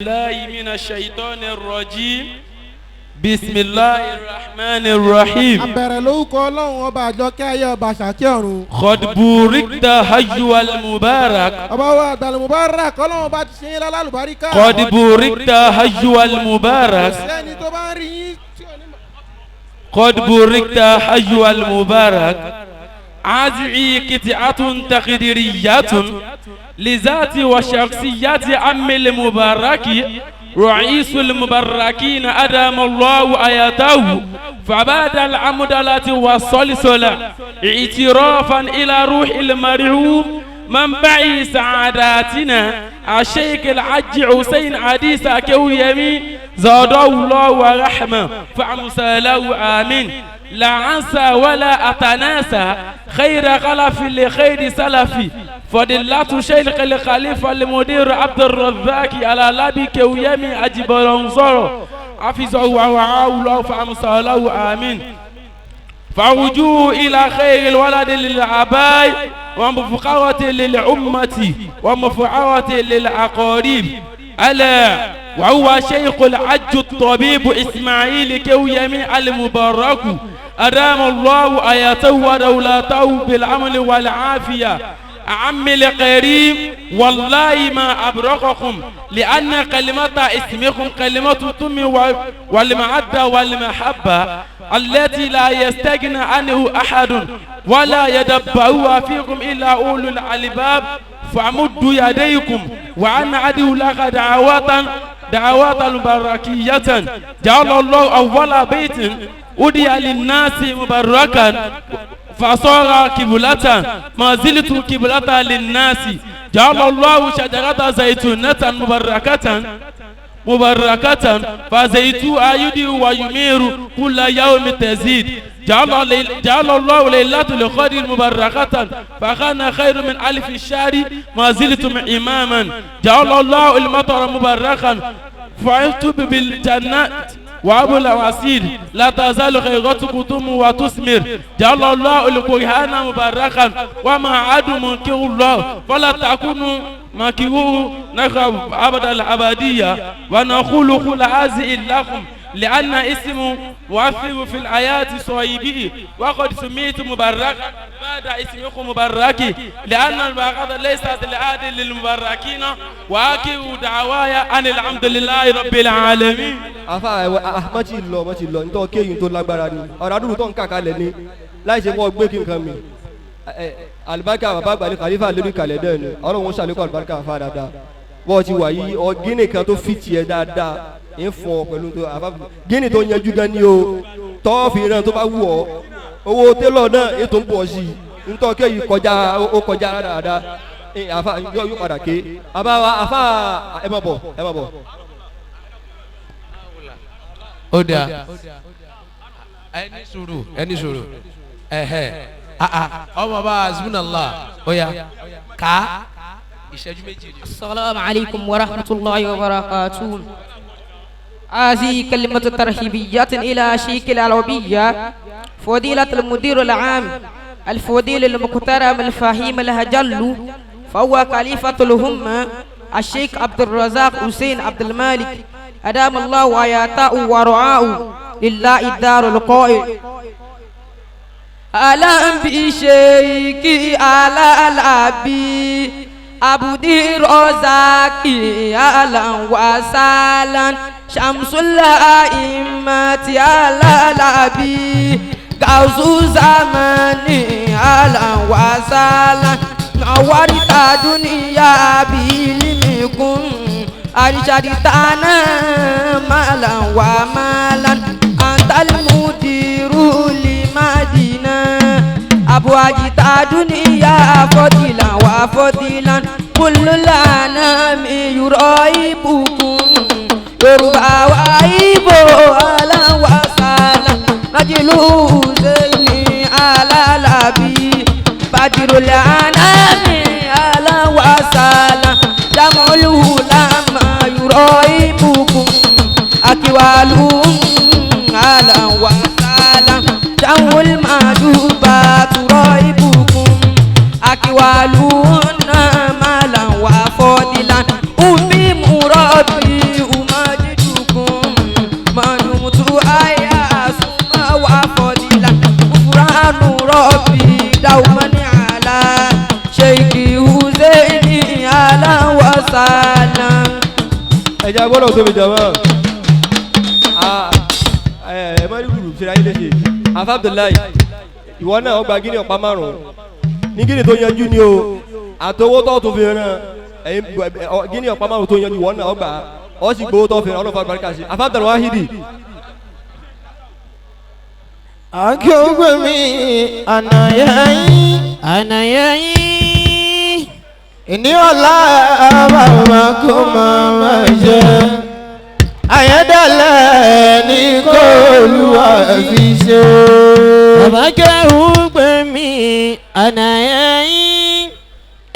الله من الشيطان الرجيم بسم الله الرحمن الرحيم. Àbẹ̀rẹ̀ lórúkọ Ọlọ́run Ọba àjọkẹ́ ayé, Ọba àṣàkẹ́ ọ̀run. قد بوركت أيها المبارك. Ọba wa àgbàlẹ̀ mubarak, Ọlọ́run bá ti ṣe yín lálùbáríkà. قد بوركت أيها المبارك. Sẹ́ni tó bá ń rí yín tí ò ní mọ̀. قد بوركت أيها المبارك. هذه قطعة تقديرية لذات وشخصية عم المبارك رئيس المباركين، أدام الله آياته. فبعد العمدلة والصلصلة اعترافا إلى روح المرحوم منبع سعاداتنا الشيخ الحج حسين عديسة كويمي، زاده الله ورحمه فأمثاله، آمين. لا أنسى ولا أتناسى خير خلف لخير سلفي، فضيلة شيخ الخليفة المدير عبد الرزاق على لبي كويمي أجبرانزورو، حفظه ورعاه الله فأمثاله، آمين. فوجوه إلى خير الولد للآباء ومفخرة للأمة ومفخرة للأقارب، ألا وهو شيخ الحج الطبيب إسماعيل كويمي المبارك، أدام الله آياته ودولته بالعمل والعافية. عم الكريم، والله ما أبرقكم، لأن كلمة اسمكم كلمة التم والمعدة والمحبة التي لا يستغنى عنه أحد ولا يدبرها فيكم إلا أولو الألباب. فأمدوا يديكم وأنا أدعو لك دعوات دعوات البركية. جعل الله أول بيت أودي للناس مباركا فصار قبلة، ما زلت قبلة للناس. جعل الله شجرة زيتونة مباركة مباركة، فزيتها يدي ويمير كل يوم تزيد. جعل الله ليلة القدر مباركة، فكان خير من ألف الشهر، ما زلتم إماما. جعل الله المطر مباركا، فعلت بالجنات وأبو الوسيل، لا تزال خيرتكم تم وتثمر. جعل الله القرآن مباركا، وما عاد منكر الله فلا تكونوا مكروه نخب عبد العبادية. ونقول كل هذه لكم لأن اسم مؤثر في الآيات صاحبه، وقد سميت مباركا بعد اسمكم مبارك، لأن البركة ليست لعاد للمباركين. وآخر دعوايا أن الحمد لله رب العالمين. Afa ẹ má ti lọ, má ti lọ, nítorí kéyìn tó lágbára ni ọ̀rọ̀ àdúrú tó ń kà kalẹ̀ ni láì ṣe kó gbé kí nǹkan mi. Ẹ alibarika bàbá àgbà ní khalifa lórí kalẹ̀ dẹ́ ni Ọlọ́run ó ṣàlékún alibarika àfa dáadáa. Bọ́ọ̀ ti wà yìí, ọ gíní kan tó fi tiẹ̀ dáadáa ń fún ọ pẹ̀lú tó àfa gíní tó yanjú gan ni o tọ́ fi ràn tó bá wù ọ́. Owó télọ̀ náà ètò ń bọ̀ sí i nítorí kéyìn kọjá, ó kọjá dáadáa. Àfa yóò padà ké àbá wa. Àfa, ẹ má bọ̀, ẹ má bọ̀. Ó dáa, ẹni sùúrù, ẹni sùúrù. Ẹhẹ ọmọ bá azunala, ó yá ká ìṣẹ́jú 2 ni. السلام عليكم ورحمة الله وبركاته. هذه كلمة ترحيبية إلى شيخ العربية فضيلة المدير العام الفضيل المحترم الفهيم الهجل، فهو خليفة الأمة الشيخ عبد الرزاق حسين عبد المالك، أدام الله آياته ورعاه. لله الدار القائل: ألم بشيك على الأبي عبد الرزاق، أهلا وسهلا، شمس الأئمة على الأبي غوث زماني، أهلا وسهلا، نورت دنيا بعلمكم، أرشدتنا مالا ومالا، أنت المدير لمدينة أبواجت دنيا فضلا وفضلا، كل الأنام يراقبكم، Yorùbá وإيبو، أهلا وسهلا، نجل زيني على الأبي بدر الأنام، أهلا وسهلا، جمع العلماء يراقبكم، أكوالهم، أهلا وسهلا، جمع المعجوبات تراقبكم، أكوالهن مالا وفضلا أمي مربي. Ẹja gbọ́dọ̀ tóbi jọ̀mọ́. Ẹ má rí rúrù ṣe ayé léṣe. Afa Abdullahi, ìwọ náà ó gba gíní ọ̀pá márùn-ún. Ní gíní tó yanjú ni o, àtọwọ́ tó tún fi ràn ẹ̀yin gíní ọ̀pá márùn-ún tó yanjú ìwọ náà ó gbà ó sì gbowó tó fi ràn ọlọ́fà àlùbáríkà sí. Afa Abdulwahidi. Akéwé mi ànàyà yín. Ànàyà yín. Ìní ọ̀la bàbá kò máa ma jẹ. Àyẹ̀dẹ̀lẹ̀ ní kó Olúwa fi ṣe. Bàbá kéwú mi ànàyà yín.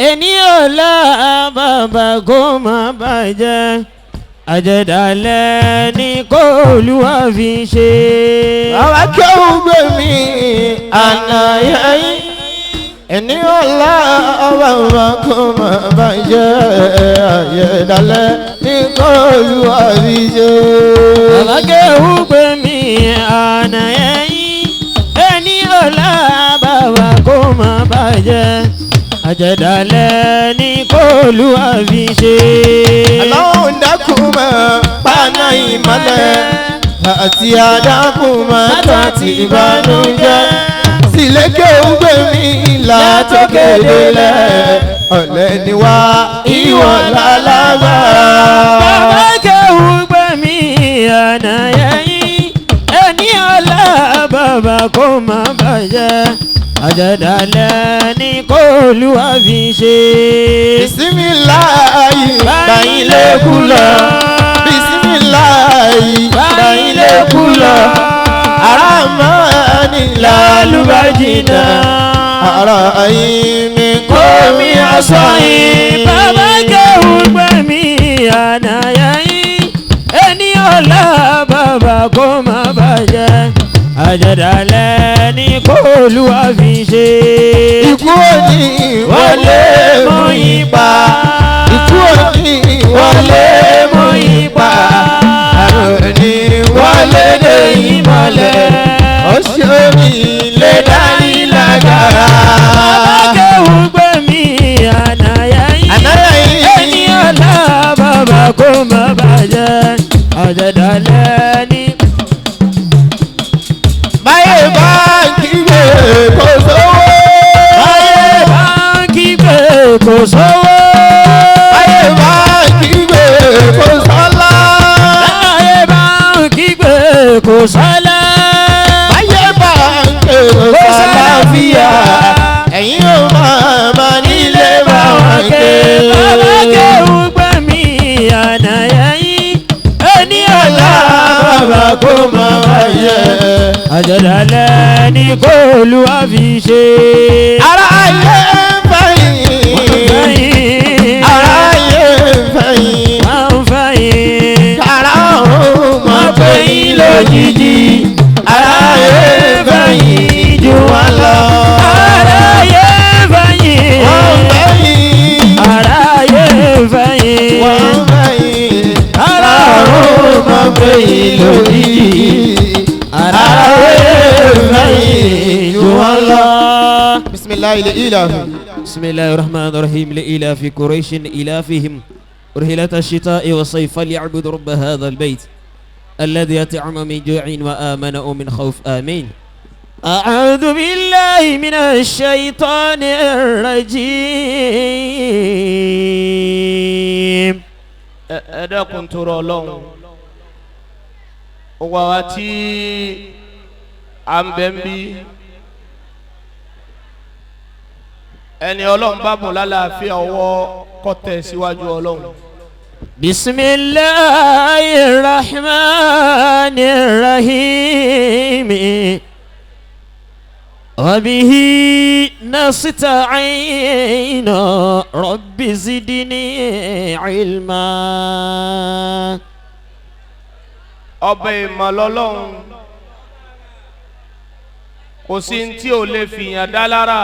Ìní ọ̀la bàbá kò máa bàjẹ́. Àjẹ̀dálẹ̀ ní kó Olúwa fi ṣe. Bàbá kéwú mi ànàyà yín. Ẹni ọ̀la bàbá kò máa bàjẹ́. Àyẹ̀dálẹ̀ ní kó Olúwa fi ṣe. Bàbá kéwú mi ànàyà yín. Ẹni ọ̀la bàbá kò máa bàjẹ́. Àjẹ̀dálẹ̀ ní kó Olúwa fi ṣe. Ọlọ́run dákun máa paná ìmọ́lẹ̀ àti àdákùn máa tàti ìbànújẹ́. Sílẹ̀kẹ̀ ògbé mi ìlà tó kéde lẹ̀. Ọ̀lẹ ni wá ìwọ lálágbára. Bàbá kéwú gbé mi ànàyà yín. Ẹni ọ̀la bàbá kò má bàjẹ́. Àjẹ̀dálẹ̀ ní kó Olúwa fi ṣe. Bisimilayi báyìí lè kú lọ. Bisimilayi báyìí lè kú lọ. Aramani lálùbájìnà. Ara yìí mi kò mi aṣọ yìí. Bàbá kéwú gbé mi ànàyà yín. Ẹni ọ̀la bàbá kò má bàjẹ́. Àjẹ̀dálẹ̀ ní kó Olúwa fi ṣe. Ikú òní wọlé mú yín pa. Ikú òní wọlé mú yín pa. Àrùn òní wọlé dé yín mọ́lẹ̀. Ọ̀ṣọ́ mi lè dání lágara. Bàbá kéwú gbé mi ànàyà yín. Ànáyà yín. Ẹni ọ̀la bàbá kò má bàjẹ́. Àjẹ̀dálẹ̀ ní. Báyé bá kígbe kò sówó. Báyé bá ń kígbe kò sówó. Báyé bá kígbe kò sọ́lá. Báyé bá ń kígbe kò sọ́lá. Báyé bá kígbe kò sálàáfíà. Ẹ̀yin ò máa ma nílé bá wọn ké. Bàbá kéwú gbé mi ànàyà yín. Ẹni ọ̀la Bàbá kò má bàjẹ́. Àjẹ̀dálẹ̀ ní kó Olúwa fi ṣe. Ara ayé ń fẹ̀yìn. Ara ayé ń fẹ̀yìn. Máa ń fẹ̀yìn. Ara ọ̀run mọ̀ pé yín lójijì. Ara ayé ń fẹ̀yìn jù wọ́n lọ. Aráyé fẹ̀yìn. Wọ́n ń fẹ̀yìn. Aráyé fẹ̀yìn. Wọ́n ń fẹ̀yìn. Ara Ọ̀run mọ̀ pé yín lójijì. Ara ayé ń fẹ̀yìn jù wọ́n lọ. Bisimilayi ilahi. بسم الله الرحمن الرحيم لإلاف قريش إلافهم رحلة الشتاء والصيف فليعبدوا رب هذا البيت الذي يطعم من جوع وآمن من خوف آمين. أعوذ بالله من الشيطان الرجيم. Ẹ dákun tó rọ Ọlọ́run gbogbo àwa tí à ń bẹ ń bí ẹni Ọlọ́run bá bùn lálàáfíà ọwọ́ kọ́tẹ̀ síwájú Ọlọ́run. بسم الله الرحمن الرحيم وبه نستعين رب زدني علما. Ọba ìmọ̀ lọ́lọ́run kò sí ní tí ò lè fìyàn dá lára.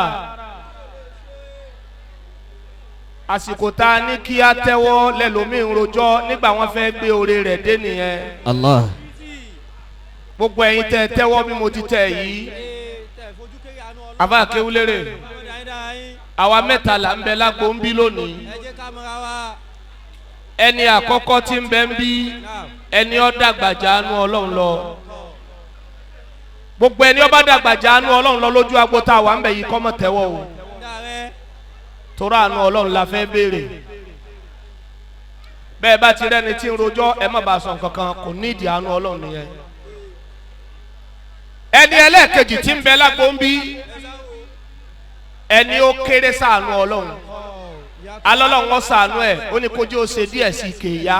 Àsìkò tá a ní kí á tẹ́wọ́ lẹ́lòmíì ń rojọ́ nígbà wọ́n fẹ́ gbé oore rẹ̀ dé nìyẹn. Allah. Gbogbo ẹ̀yin tẹ́ tẹ́wọ́ bí mo ti tẹ̀ yìí, àbá kéwúlérè àwa mẹ́ta là ń bẹ lágbo ń bí lónìí. Ẹni àkọ́kọ́ tí ń bẹ ń bí ẹni ó dàgbà jáánú Ọlọ́run lọ. Gbogbo ẹni ó bá dàgbà jáánú Ọlọ́run lọ lójú agbo tá a wà ń bẹ̀ yìí kọ́ mọ̀ tẹ́wọ́ o. Torí àánú Ọlọ́run la fẹ́ béèrè. Bẹ́ẹ̀ bá ti rẹ́ni tí ń rojọ́ ẹ má bàa sọ nǹkan kan, kò ní ìdí àánú Ọlọ́run nìyẹn. Ẹni ẹlẹ́ẹ̀kejì tí ń bẹ lágbo ń bí ẹni ó kéré sáànú Ọlọ́run. Alọ́lọ́run ó ṣàánú ẹ̀, ó ní kójú ó ṣe díẹ̀ sí kéèyá.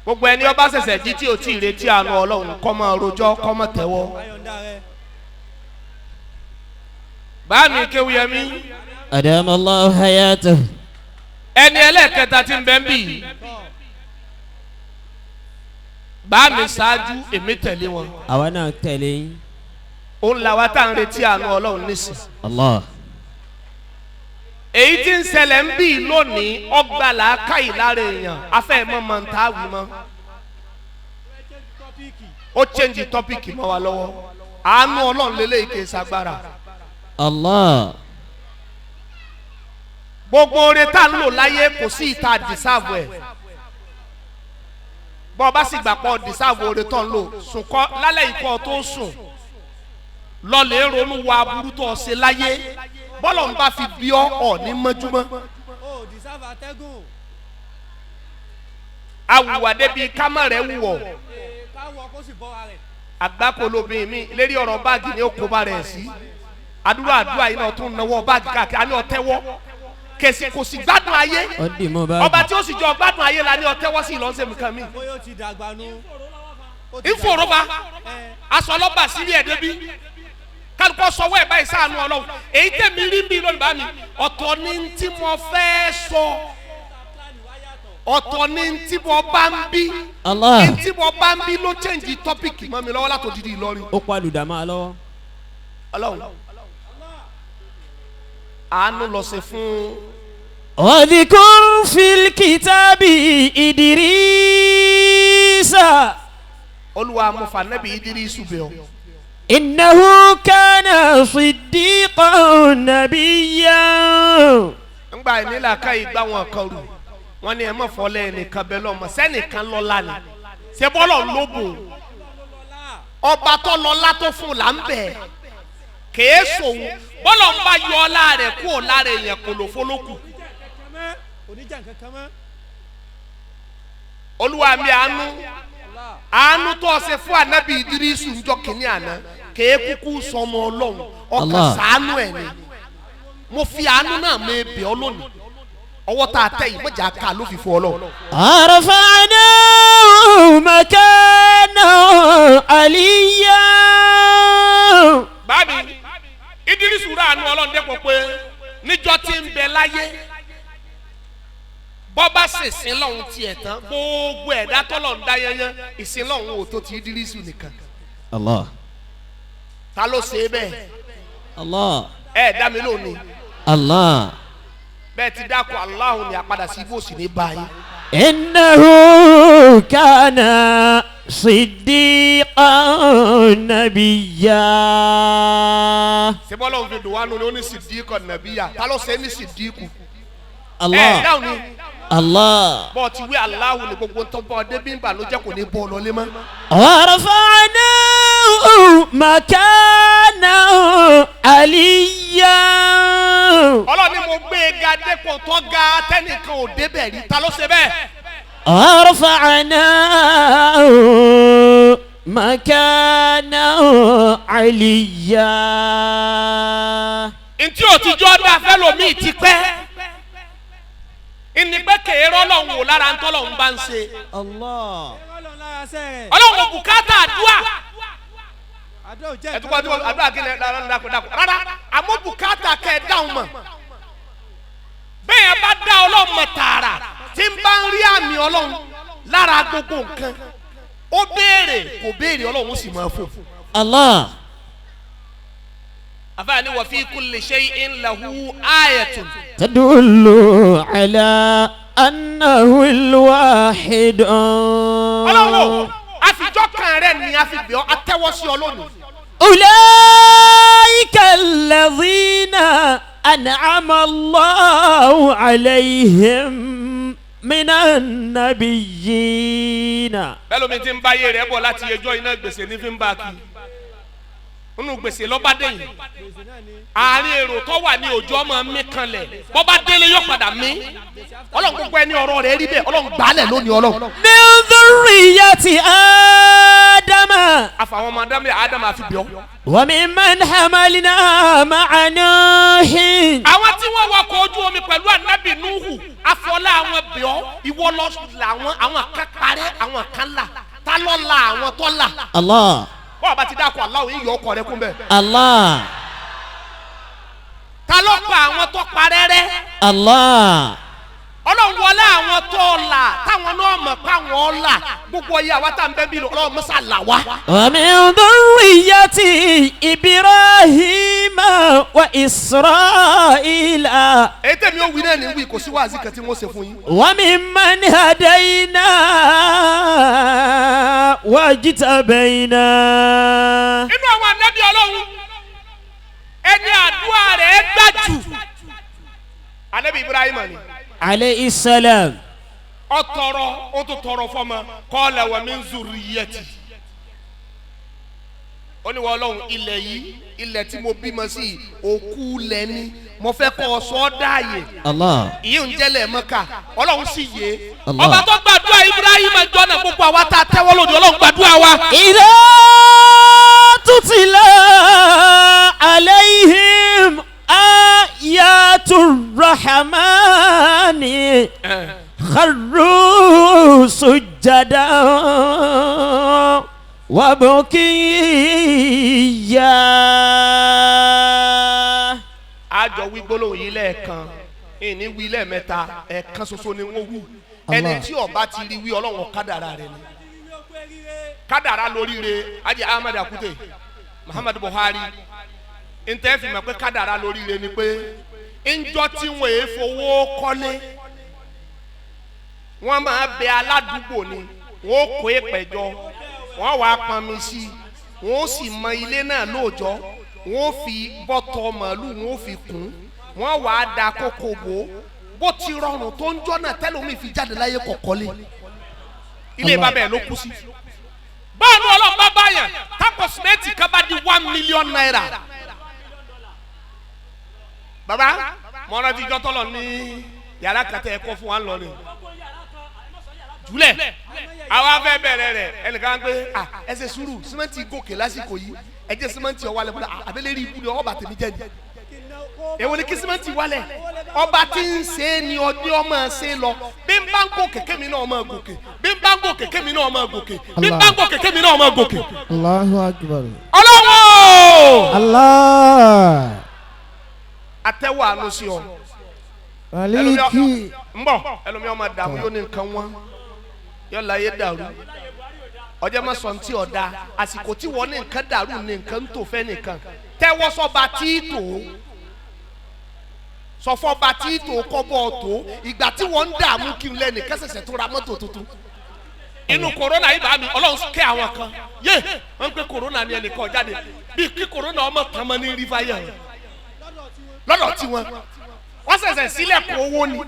Gbogbo ẹni ó bá ṣẹ̀ṣẹ̀ jí tí ò tí ì retí àánú Ọlọ́run kó máa rojọ́ kó máa tẹ́wọ́. Báàmì Kéwúyẹmí. Adama Allahu hayatahu. Ẹni ẹlẹ́ẹ̀kẹta tí ń bẹ ń bì báàmì ṣáájú èmi tẹ̀lé wọn. Àwa náà tẹ̀lé yín. Òun làwa tá à ń retí àánú Ọlọ́run nísìn. Allah. Èyí tí ń ṣẹlẹ̀ ń bì lónìí ọgbà làákàyè lára èèyàn afẹ́ mọ́ mọ́ ń ta wí mọ́. Ó change topic mọ́ wa lọ́wọ́. Àánú Ọlọ́run lélẹ́yìí kì í ṣagbára. Allah. Gbogbo oore tá ń lò láyé kò sí ìta dìsáàbù ẹ̀. Bọ́ ọ bá sì gbà pọ̀ dìsáàbù oore tó ń lò sùn kọ́ lálẹ́ ikọ́ tó sùn lọ́lẹ̀ ronú wa aburú tó ṣe láyé bọ́lọ̀ ń bá fi bí ọ́ ọ̀ ní mọ́júmọ́. Awùwà débi kámọ́ rẹ̀ wùwọ̀ àgbákò lóbìnrin mi lérí ọ̀rọ̀ báàgì ni ó kó bá rẹ̀ sí. Àdúrà àdúrà yìí náà tún náwó báàgì káàkiri àní ọ̀tẹ́wọ́ kèsì kò sì gbádùn ayé. Ọba tí ó sì jọ gbádùn ayé la ní ọ̀tẹ́wọ́ sí ìlọ́sẹ̀ nǹkan mi. Ìfòròba aṣọ ọlọ́ba sírí ẹ̀ débi kálukọ́ sọwọ́ ẹ̀ báyìí sáànù Ọlọ́run. Èyí tẹ̀mí rí bí lónìí bá mi ọ̀tọ̀ ni tí mo fẹ́ sọ, ọ̀tọ̀ ni tí mo bá ń bí. Tí mo bá ń bí ló change topic mọ́ mi lọ́wọ́ látòdìdí Ìlọrin. Ó palùdà máa lọ́wọ́. Ọlọ́run àánú lọ sí fún. Wadhikur fil kitabi Idrisa. Olúwa mo fà nẹ́bí Idrisu bẹ̀ ọ́. Innahu kana siddiqan nabiyyan. Ngbà ìnílà ká ìgbà wọn kan rù wọn ni ẹ mọ̀ fọlẹ́ ẹnìkan bẹ́ẹ̀ lọ́mọ sẹ́nìkan lọ́la ni ṣé bọ́lọ̀ ló bò ọba tó lọ́lá tó fún là ń bẹ̀ kèé sòun bọ́lọ̀ ń bá yọ ọlá rẹ̀ kú ò lára èèyàn kò lò fọlọ́kù. Olúwa mi àánú àánú tó ṣe fún ànábì Idrisu njọ́ kìíní àná kèé kúkú sọmọ Ọlọ́run ọkàn ṣàánú ẹ̀ ni mo fi àánú náà mi bẹ̀ ọ́ lónìí ọwọ́ tá a tẹ̀ yìí mọ̀jà ká ló fi fún Ọlọ́run. Arfa'nahu makanan aliyya. Báàmì Idrisu rà àánú Ọlọ́run dẹ́pọ̀ pé níjọ́ tí ń bẹ láyé bọ́bá ṣèṣin lọ́hún tiẹ̀ tán gbogbo ẹ̀dá tọ́lọ̀ ń dá yányán ìsìn lọ́hún ò tó ti Idrisu nìkan. Allah. Ta ló ṣe é bẹ́ẹ̀? Allah. Ẹ dá mi lónìí. Allah. Bẹ́ẹ̀ ti dákọ̀ Allahu ni àpadà sí ibò sì ní báyìí. Innahu kana siddiqan nabiyya. Ṣé bọ́lá òun fi dùn wá nù ní ó ní siddiqan nabiyya ta ló ṣe é ní siddiqu? Allah. Ẹ dáhùn ni. Allah. Bọ́ ti wí Allahu ni gbogbo ń tọ́ bọ́ ọdẹ bí ń bà ló jẹ́ kò ní bọ́ ọ lọlé mọ́. Warfa'nahu makanan aliyya. Ọlọ́run ni mo gbé e ga dépò tó ga tẹ́nìkan ò débẹ̀ rí ta ló ṣe bẹ́ẹ̀. Warfa'nahu makanan aliyya. Ntí òtijọ́ dá fẹ́lòmíì ti pẹ́ ìnípẹ́ kèérọ́ lọ́hùn wò lára ntọ́ lọ́hùn bá ń ṣe. Ọlọ́hùn bùkátà àdúrà. Ẹ̀dúkọ́ àdúrà kí ni dákun rárá àmọ́ bùkátà kẹ́ ẹ dáhùn mọ̀. Bẹ́ẹ̀ bá dá Ọlọ́hun mọ̀ tààrà tí ń bá ń rí àmì Ọlọ́hun lára gbogbo nǹkan ó béèrè kò béèrè Ọlọ́hun ó sì máa fò. Allah. Àfáàní wa fi kulli shay'in lahu ayatun. Tadullu ala annahu al-wahid. Ọlọ́run àfijọ́ kan rẹ̀ ni a fi bẹ̀ ọ́ atẹ́wọ́ sí ọ lónìí. Ulaika alladhina an'ama Allahu alayhim. من النبيين. Bẹ́ẹ̀ lómi ti ń bá yé rẹ̀ bọ̀ láti ẹjọ́ iná gbèsè ní fi ń bá a kí nínú gbèsè lọ́ba dẹ̀yìn àárín èrò tó wà ní òjò ọmọ mi kanlẹ̀ bọ́ba délé yóò padà mí. Ọlọ́run, gbogbo ẹni ọ̀rọ̀ rẹ̀ rí bẹ́ẹ̀, Ọlọ́run gbàálẹ̀ lónìí, Ọlọ́run. من ذرية آدم. Àfàwọn ọmọ Ádámù, Ádámù àfi bíọ́. وممن حملنا مع نوح. Àwọn tí wọ́n wọkọ̀ ojú omi pẹ̀lú Ànábì Nuhu, afọlá àwọn bíọ́. Ìwọ lọ làwọn, àwọn kan parẹ́, àwọn kan là. Ta ló la àwọn tó là? الله. Bọ́ọ̀ bá ti dákọ̀ aláwọ̀ yìí, yọ ọkọ̀ rẹ kún bẹ́ẹ̀. الله. Ta ló pa àwọn tó parẹ́ rẹ́? الله. Ọlọ́run, wọlé àwọn tó là, táwọn náà mọ̀ páwọn là. Gbogbo ọyẹ àwa tá à ń bẹ́ bí lọ, Ọlọ́run mọ́sá là wá. ومن ذرية إبراهيم وإسرائيل. Èyí tẹ̀mí ó wí náà ní wí, kò sí wáàzí kan tí wọ́n ṣe fún yín. وممن هدينا واجتبينا. Inú àwọn ànábì Ọlọ́run, ẹni àdúrà rẹ̀ gbà jù, Ànábì Ibrahim ni. عليه السلام. Ó tọrọ, ó tún tọrọ fọmọ. قال ومن ذريتي. Ó ní wọ́n Ọlọ́run, ilẹ̀ yìí, ilẹ̀ tí mo bímọ sí, òkú lẹ́ni, mo fẹ́ kọ́ ọ sọ ọ́ dáàyè. الله. Ìyí ń jẹ́lẹ̀ Mọ́kà, Ọlọ́run sì yé. Allah. Ọba tó gbàdúrà Ibrahim jọ́nà, gbogbo àwa tá a tẹ́wọ́ lòdì, Ọlọ́run gbàdúrà wa. إذا تتلى عليهم آيات الرحمن خروا سجدا وبكيا. Àjọ wí gbólóhùn yìí lẹ́ẹ̀kan, ìní wí lẹ́ẹ̀mẹ́ta, ẹ̀ẹ̀kan ṣoṣo ni wọ́n wí. Ẹni tí ọba ti rí wí, Ọlọ́run kádàrá rẹ ni, kádàrá lóríire. Ajé Ahmed Akute Muhammadu Buhari ntẹ́ fi mọ̀ pé kádàrá lóríire ni pé ńjọ́ tí wọ́n èé fowó kọ́lé, wọ́n máa bẹ aládùúgbò ni, wọ́n ó kó ìpẹ̀jọ, wọ́n wàá pọnmi sí i, wọ́n ó sì mọ ilé náà lóòjọ́, wọ́n ó fi bọ́tọ̀ màálù, wọ́n ó fi kún, wọ́n wàá da kókó bò ó. Bó ti rọrùn tó ń jọ́ náà, tẹ́lómi fi jáde láyé kọ̀kọ́lé, ilé bàbá ẹ̀ ló kú sí. Báwo Ọlọ́run bá báyàn tápọ̀ sìmẹ́ǹtì kan bá di ₦1 million. Baba mọ̀ràn ti jọ́tọ̀ lọ ní yàrá kàtẹ́ ẹ̀kọ́ fún wa lọ ni jùlẹ̀, àwa fẹ́ bẹ̀rẹ̀ rẹ̀. Ẹnìkan pé, ah, ẹ ṣe sùúrù, sìmẹ́ǹtì gòkè lásìkò yìí, ẹ jẹ́ sìmẹ́ǹtì ọwọ́ alẹ́ bọ́lá abẹ́lẹ́ rí ibú ni ọba tèmi jẹ́ ni. Èwo ni kí sìmẹ́ǹtì wálẹ̀? Ọba tí ń ṣe é ni ọdún ọmọ ṣe lọ. Bí n bá ń gòkè, kémi náà máa gòkè. Bí n bá ń gòkè, kémi náà máa gòkè. Bí n bá ń gòkè, kémi náà máa gòkè. Allahu akbar. Ọlọ́wọ́. Allah. Atẹ́wọ́ àánú sí ọ. Maliki. Ń bọ̀, ẹlòmíọ́ máa dààmú, yóò ní nǹkan wọn yóò láyé dàrú. Ọjọ́ máa sọ ntí ọ̀dà àsìkò tí wọ́n ní nǹkan dàrú ní nǹkan tó fẹ́ nìkan. Tẹ́wọ́ sọba tí tó sọfọba tí tó kọ́bọ̀ tó. Ìgbà tí wọ́n ń dààmú kí n lẹ́nìkan ṣẹ̀ṣẹ̀ tó ra mọ́tò tuntun inú corona yìí, bá mi Ọlọ́run kẹ́ àwọn kan yé wọ́n ń pẹ́ corona ní ẹnìkan jáde bí kí corona ọmọ tán mọ́ ní rí fáyà lọ́dọ̀ tiwọn, wọ́n ṣẹ̀ṣẹ̀ sílẹ̀kùn owó ni.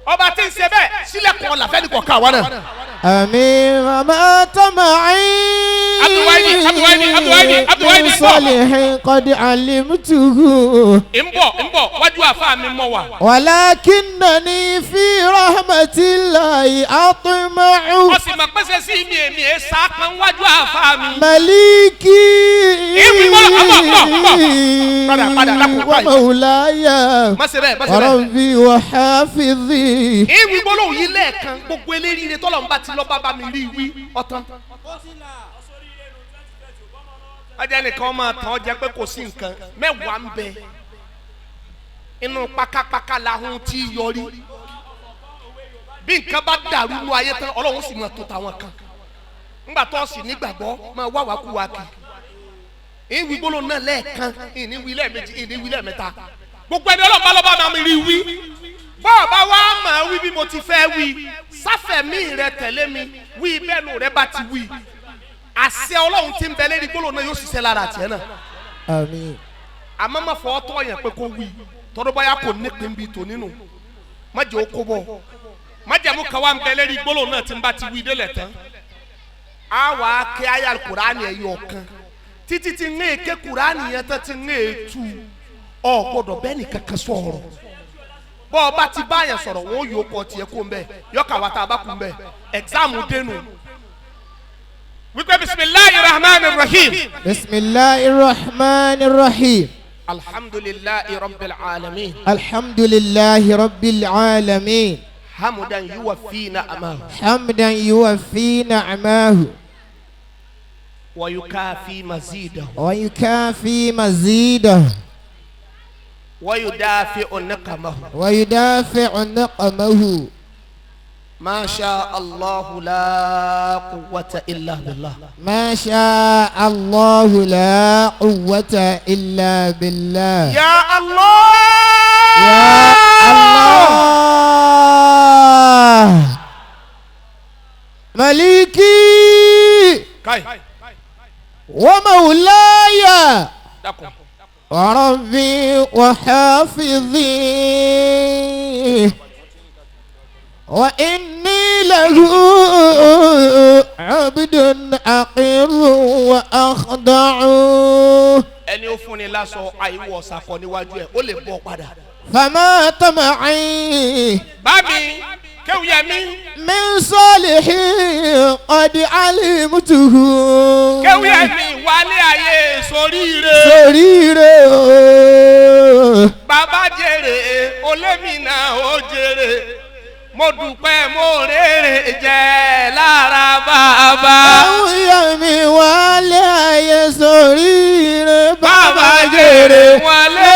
Ọba tí ń ṣe bẹ́ẹ̀, sílẹ̀kùn ọ̀là fẹ́ni kọ̀ọ̀kan àwọn náà. آمين وما طمعي Abdulwahidi, Abdulwahidi, Abdulwahidi, Abdulwahidi, من bọ̀. صالح قد علمته. Ń bọ̀, ń bọ̀, wájú àfa mi mọ̀ wá. ولكنني في رحمة الله أطمع. Wọ́n sì mọ̀ pèsè sí mi, èmi ẹ̀ sá kan wájú àfa mi. مليكي Ìwé bọ́lá, bọ̀, bọ̀, bọ̀. Padà, padà, dákun, báyìí. ومولاي Má ṣe bẹ́ẹ̀, má ṣe bẹ́ẹ̀. وربي وحافظي. Ìwé gbólóhùn yìí lẹ́ẹ̀kan, gbogbo eléríire tọ́lọ̀ ń bá ti lọ́ bá mi rí wí ọ̀tán. Ọjà nìkan máa tàn ọ́ jẹ pé kò sí nǹkan mẹ́wàá ń bẹ inú pákápáká lahun tí yọrí. Bí nǹkan bá dàrú nú ayé tán, Ọlọ́run sì máa tó tàwọn kan ńgbà tó sì nígbàgbọ́ máa wá wá kú wá kì í. Ìwí gbólóhùn náà lẹ́ẹ̀kan, ìní wí lẹ́ẹ̀mejì, ìní wí lẹ́ẹ̀mẹ́ta. Gbogbo ẹni Ọlọ́run bá lọ́ bá máa mi rí wí, bọ́ọ̀ bá wá máa wí bí mo ti fẹ́ wí, sáfẹ̀mí rẹ tẹ̀lé mi wí bẹ́ẹ̀ nù rẹ bá ti wí, àṣẹ Ọlọ́run ti ń bẹ lérí gbólóhùn náà yóò ṣiṣẹ́ lára tiẹ̀ náà. آمين. Àmọ́ má fọwọ́ tọ́ yẹn pé kó wí tọ́dọ́ báyà kò nípìn bíi tò nínú, má jẹ́ ó kó bọ̀. Májẹ̀mú kan wà ń bẹ lérí gbólóhùn náà tí n bá ti wí délẹ̀ tán. A wà á ké ayé alukurani ẹ̀yọ̀ kan títí tí ń ké kurani yẹn tán tí ń tu ọ gbọ́dọ̀ bẹ́ẹ̀ ni kankan sọ̀rọ̀. Bọ́ ọ bá ti bá yẹn sọ̀rọ̀ wọ́n yóò kọ́ tiẹ̀ kó ń bẹ̀ yọkà wà tá a bá kú ń bẹ̀ ẹ̀gzáàmù dénú. Wípé bisimilahi rahman rahim. Bisimilahi rahman rahim. Alhamdulilahi rabbil alamin. Alhamdulilahi rabbil alamin. Hamdan yuwaffi na'amahu. Hamdan yuwaffi na'amahu. Wa yukafi mazidahu. Wa yukafi mazidahu. Wa yudafi'u niqamahu. Wa yudafi'u niqamahu. Ma sha Allahu la quwwata illa billah. Ma sha Allahu la quwwata illa billah. Ya Allah. Ya Allah. Maliki. Kai. Wa maulaya. Dákun. Wa rabbi wa hafizi. وإني له عبد أقر وأخضع. Ẹni ó fúnni lásọ àìwọ̀ ṣàkọ níwájú ẹ̀ ó lè bọ́ padà. فما طمعي Bámi Kéwúyẹmí. من صالح قد علمته. Kéwúyẹmí wálé ayé soríire. Soríire o. Bàbá jèrè olémìnà ó jèrè. Mo dúpẹ́ mo rèrè jẹ́ lára bàbá. Kéwúyẹmí wálé ayé soríire. Bàbá jèrè wálé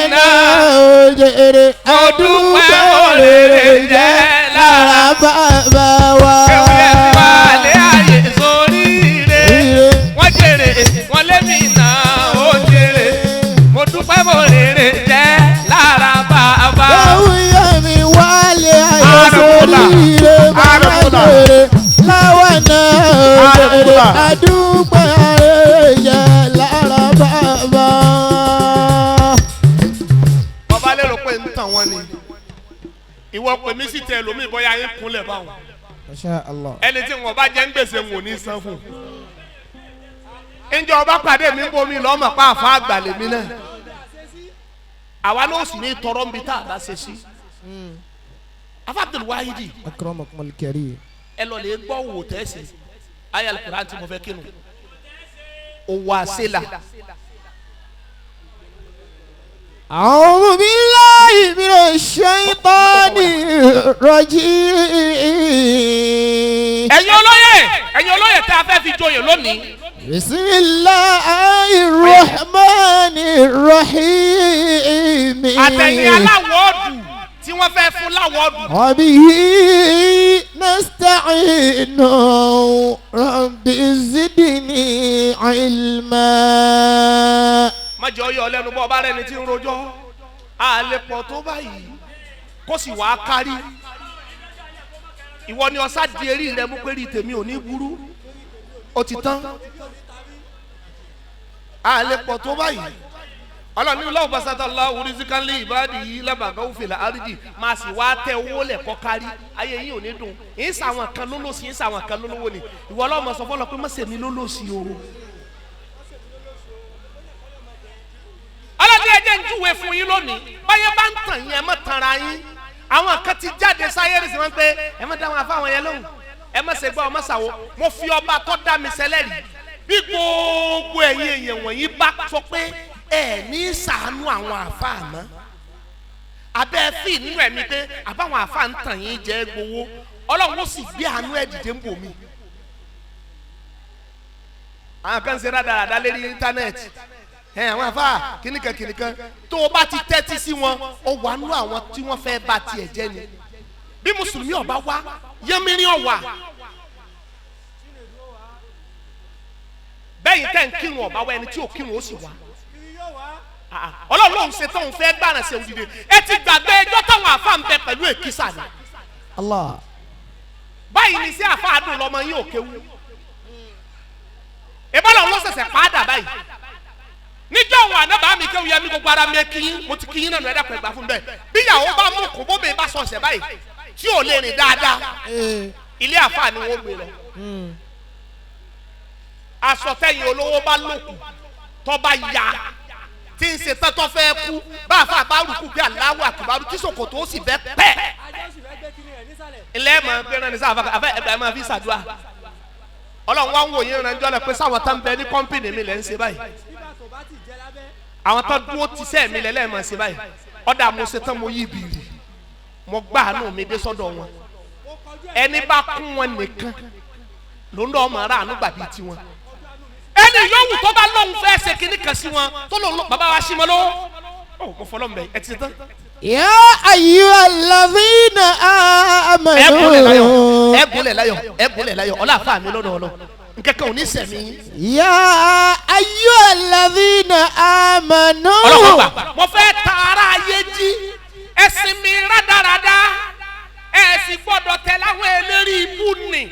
náà ó jèrè. Mo dúpẹ́ mo rèrè jẹ́ lára bàbá wa. Kéwúyẹmí wálé ayé soríire. Wọ́n jèrè wọ́n lémi náà ó jèrè. Mo dúpẹ́ mo rèrè jẹ́ lára bàbá. Kéwúyẹmí wálé ayé soríire. Bàbá jèrè láwa náà ó jèrè. Àdúpẹ́ rèrè jẹ́ lára bàbá. Bàbá lérò pé ń tàn wọ́n ni. Ìwọ pè mí sí tẹ lómi bóyá yín kúnlẹ̀ báwọn. Masha Allah. Ẹni tí wọn bá jẹ́ ń gbèsè wọn ò ní san fún. Ǹjẹ́ ọba pàdé mi ń bomi lọ́mọ̀ pa àfa àgbà lèmi náà. Àwa náà sì ní tọrọ ń bi tá a bá ṣe sí. Afa Abdul Wahidi. Akramakumul karim. Ẹ lọ lè gbọ́ wò tẹ́sí. Ayé Al-Qur'an tí mo fẹ́ kírun. Òwò àṣelà. أعوذ بالله من الشيطان الرجيم. Ẹ̀yin olóyè tá a fẹ́ fi joyè lónìí. بسم الله الرحمن الرحيم. Àtẹ̀yìn aláwọ̀ọ́dù tí wọ́n fẹ́ fún láwọ̀ọ́dù. وبه نستعين رب زدني علما. Má jẹ́ ọyọ́ ọlẹ́nu bọ́ ọba rẹni tí ń rojọ́ àlè pọ̀ tó báyìí kó sì wàá kárí. Ìwọ ni ọ̀sá di eré rẹ mú pé rí tèmi ò ní burú ó ti tán. Àlè pọ̀ tó báyìí. Ọlọ́ni lọ́wọ́ basata Allahu rizqan li ibadihi labaghaw fil ardi máa sì wá tẹ owó lẹ̀ kọ́ kárí ayé yìí ò ní dùn. Ń sàwọn kan lólòsì ń sàwọn kan lólówó ni. Ìwọ ọlọ́mọ sọ fọlọ pé má ṣe mí lólòsì o. Ọlọ́dún ẹ̀jẹ̀ ń júwe fún yín lónìí báyẹn bá ń tàn yín ẹ má tanra yín. Àwọn kan ti jáde sáyé rẹ̀ sí wọn pé ẹ má dá wọn afáwọn yẹn lóhùn ẹ má ṣe gbọ́ ọ má ṣàwọ́. Mo fi ọba tó dá mi sẹ́lẹ̀ rí bí gbogbo ẹ̀yin èèyàn wọ̀nyí bá sọ pé ẹ ní ṣàánú àwọn àfáà mọ́ abẹ́ fì nínú ẹ̀mí pé àbáwọn àfáà ń tàn yín jẹ́ gbowó Ọlọ́run ó sì gbé àánú ẹ̀ dìde ń bò mí. Àwọn kan ń ṣe rádaràda lérí íńtánẹ́ẹ̀tì ẹ àwọn afa kìnìkan kìnìkan tó o bá ti tẹ́tí sí wọn ó wà nú àwọn tí wọ́n fẹ́ bá tiẹ̀ jẹ́ ni. Bí mùsùlùmí ọba wá yẹmírín ọ̀wà bẹ́yìn tẹ́ ń kírun ọba wá ẹni tí ò kírun ó sì wá. Ọlọ́run lòun ṣe tóun fẹ́ gbàràn ṣe òdìdè ẹ ti gbàgbé ẹjọ́ táwọn àfa ń bẹ pẹ̀lú èkísà ni. Allah. Báyìí ni sí àfa àdùn lọmọ yín ò kéwu. Ìbálò ló ṣẹ̀ṣẹ̀ pàdà báyìí. Níjọ́ òun ànábàá mi kéwu yẹmi gbogbo ara mi kí yín mo ti kí yín náà ẹ̀dá pẹ̀gbà fún bẹ́ẹ̀. Bí ìyàwó bá mú kó bóbe bá sọ ọ̀sẹ̀ báyìí tí ò lè rìn dáadáa ilé àfáà ni wọ́n gbé lọ. Aṣọ tẹ̀yìn olówó bá lòkù tó bá ya tí ń ṣe tán tó fẹ́ kú bá àfáà bá rúkú bí aláwọ̀ àkùbárú tí ṣòkòtò ó sì fẹ́ pẹ́. Ilé ẹ̀ máa gbéra ní sáà àfẹ́ ẹ̀ máa fi ṣàdúrà. Ọlọ́run wá ń wò yín ránjọ́ lẹ pé sáwọn tán bẹ ní kọ́ńpìnì mi lẹ́ ń ṣe báyìí. Àwọn tán dúró ti sẹ́ mi lẹ́ lẹ́ẹ̀ máa ṣe báyìí. Ọ̀dà mo ṣe tán mo yí ibìrì mo gbá àánú mi dé sọ́dọ̀ wọn. Ẹni bá kún wọn nìkan ló ń lọ ọmọ ara àánú gbàbí tiwọn. Ẹni yòówù tó bá lóun fẹ́ ṣe kinní kan sí wọn tó lóun bàbá wa sí wọn lọ́wọ́. Ó mo fọlọ́ mbẹ ẹ ti ṣe tán. يا أيها الذين Ẹ gúnlẹ̀ láyọ̀ آمنوا ẹ gúnlẹ̀ láyọ̀ ẹ gúnlẹ̀ láyọ̀ ọlá àfa mi lọ́dọ̀ ọlọ́ nkẹ́kẹ́ ò ní sẹ̀mí. يا أيها الذين آمنوا Ọlọ́wọ́ gbà mo fẹ́ ta ara ayé jí ẹ̀sìn mi rádaràda ẹ̀ sì gbọ́dọ̀ tẹ láwọn eléré ibú nì.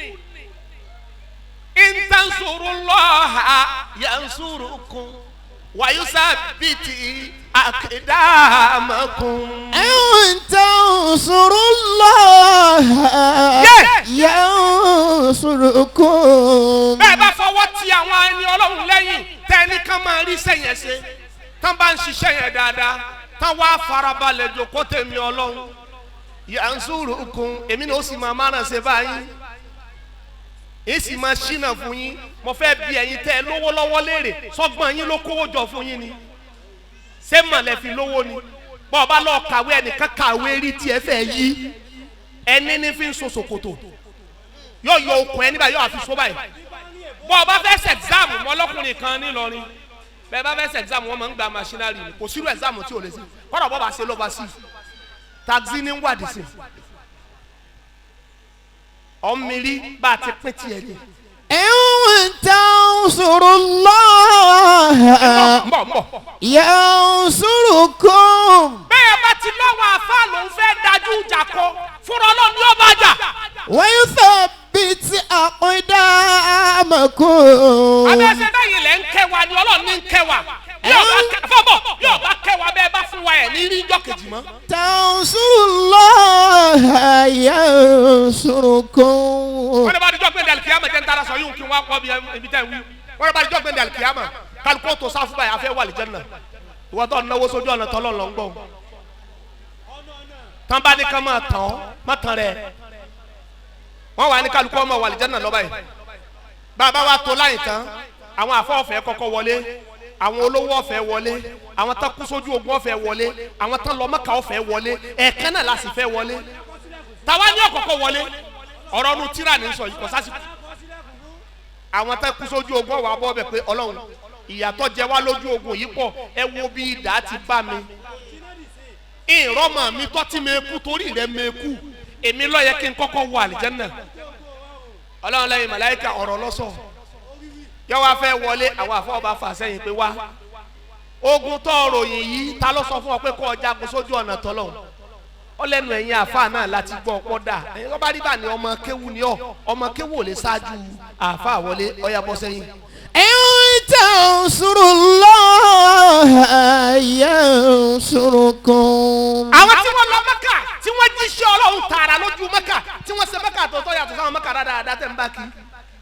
Intansurullaha yansurukum wa yusabbiti aqdamakum. إن تنصروا الله ينصركم. Bẹ́ẹ̀ bá fọwọ́ ti àwọn ẹni ọlọ́run lẹ́yìn tẹ́ni kan máa rí sẹ́yìn ṣe tán bá ń ṣiṣẹ́ yẹn dáadáa tán wá farabalẹ̀ jòkó tèmi ọlọ́run yansurukum èmi náà ó sì máa márùn ṣe báyìí èyí sì máa ṣínà fún yín. Mo fẹ́ bi ẹ̀yin tẹ́ ẹ lówó lọ́wọ́ léèrè sọ́gbọ́n yín ló kówó jọ fún yín ni ṣé mọ̀lẹ́ fi lówó ni bọ́ ọ bá lọ́ọ́ kàwé ẹnìkan kàwé rí tiẹ̀ fẹ́ yí ẹni ní fi ń so ṣòkòtò yóò yọ okùn ẹni báyìí yóò àfi so báyìí. Bọ́ ọ bá fẹ́ ṣe exam mọ́ ọlọ́kùnrin kan nílọrin bẹ́ẹ̀ bá fẹ́ ṣe exam wọ́n máa ń gba machinery ni kò sírú exam tí ò lè ṣe kọ́dọ̀ bọ́ bá ṣe ló bá sí taxi ní wádìí sí ọ̀nmírí bá a ti pín tiẹ̀ ni. إن تنصروا الله ń bọ̀ ń bọ̀. ينصركم. Bẹ́ẹ̀ bá ti lọ́wọ́ àfa lòún fẹ́ dájú ìjà kọ fúnra ọlọ́run yóò bá jà. ويثبت أقدامكم. Abẹ́sẹ̀ báyìí lẹ́ ń kẹ́ wa ni ọlọ́run ní ń kẹ́ wa yóò bá kẹ́ fọ́bọ̀ yóò bá kẹ́ wa bẹ́ẹ̀ bá fún wa ẹ̀ ní rí ijọ́ kejì mọ́. تنصروا الله ينصركم. Wọ́n ní bá dijọ́ gbẹ̀ndẹ̀ alikiyama jẹ́ ń tara sọ yóò kí wọ́n kọ́ ibi tẹ́ ń wí. Wọ́n ní bá dijọ́ gbẹ̀ndẹ̀ alikiyama kálukú tó sáfù báyìí afẹ́ wà lìjẹ́nà ìwọ́n tó náwó sójú ọ̀nà tọ́lọ́ lọ́ ń gbọ́. Tán bá ní ká máa tàn ọ́ má tàn rẹ̀ wọ́n wà ní kálukú ọmọ wà lìjẹ́nà lọ́ báyìí. Bàbá wa tó láyìn tán àwọn àfọ ọ̀fẹ́ kọ́kọ́ wọlé àwọn olówó ọ̀fẹ́ wọlé àwọn tán kú sójú ogun ọ̀fẹ́ wọlé àwọn tán lọ Mẹ́kà ọ̀fẹ́ wọlé ẹ̀ẹ̀kan náà la sì fẹ́ wọlé tàwa ní ọ̀kọ̀ọ̀kọ̀ wọlé ọ̀rọ̀ ọ̀nù tíra ní sọ yìí kò sásìkò àwọn tán kú sójú ogun ọ̀wà bọ́ bẹ̀ pé ọlọ́run ìyàtọ̀ jẹ wá lójú ogun yìí pọ̀ ẹ wo bí idà ti bá mi ìrọ́mọ̀ mi tọ́tí mi kú torí rẹ mi kú èmi ló yẹ kí n kọ́kọ́ wọ àlìjẹ́nà ọlọ́run lẹ́yìn màláíkà ọ̀rọ̀ lọ́sọ̀ yọ wá fẹ́ wọlé àwọn àfọwọ́bá fà sẹ́yìn pé wá ogun tó ròyìn yìí ta ló sọ fún ọ pé kó o jagun sójú ọ̀nà tọ́lọ́hún ó lẹ́nu ẹ̀yìn àfa náà láti gbọ́ ọpọ́ dà ẹ̀yin tó bá rí bá ní ọmọ kéwu ni ọ ọmọ kéwu ò lè ṣáájú àfa wọlé ọyà bọ́ sẹ́yìn. إن تنصروا الله ينصركم. Àwọn tí wọ́n lọ Mẹ́kà tí wọ́n jíṣẹ́ ọlọ́run tààrà lójú Mẹ́kà tí wọ́n ṣe Mẹ́kà tó tọ́ yàtọ̀ sáwọn Mẹ́kà dáadáa tẹ̀ ń bá kí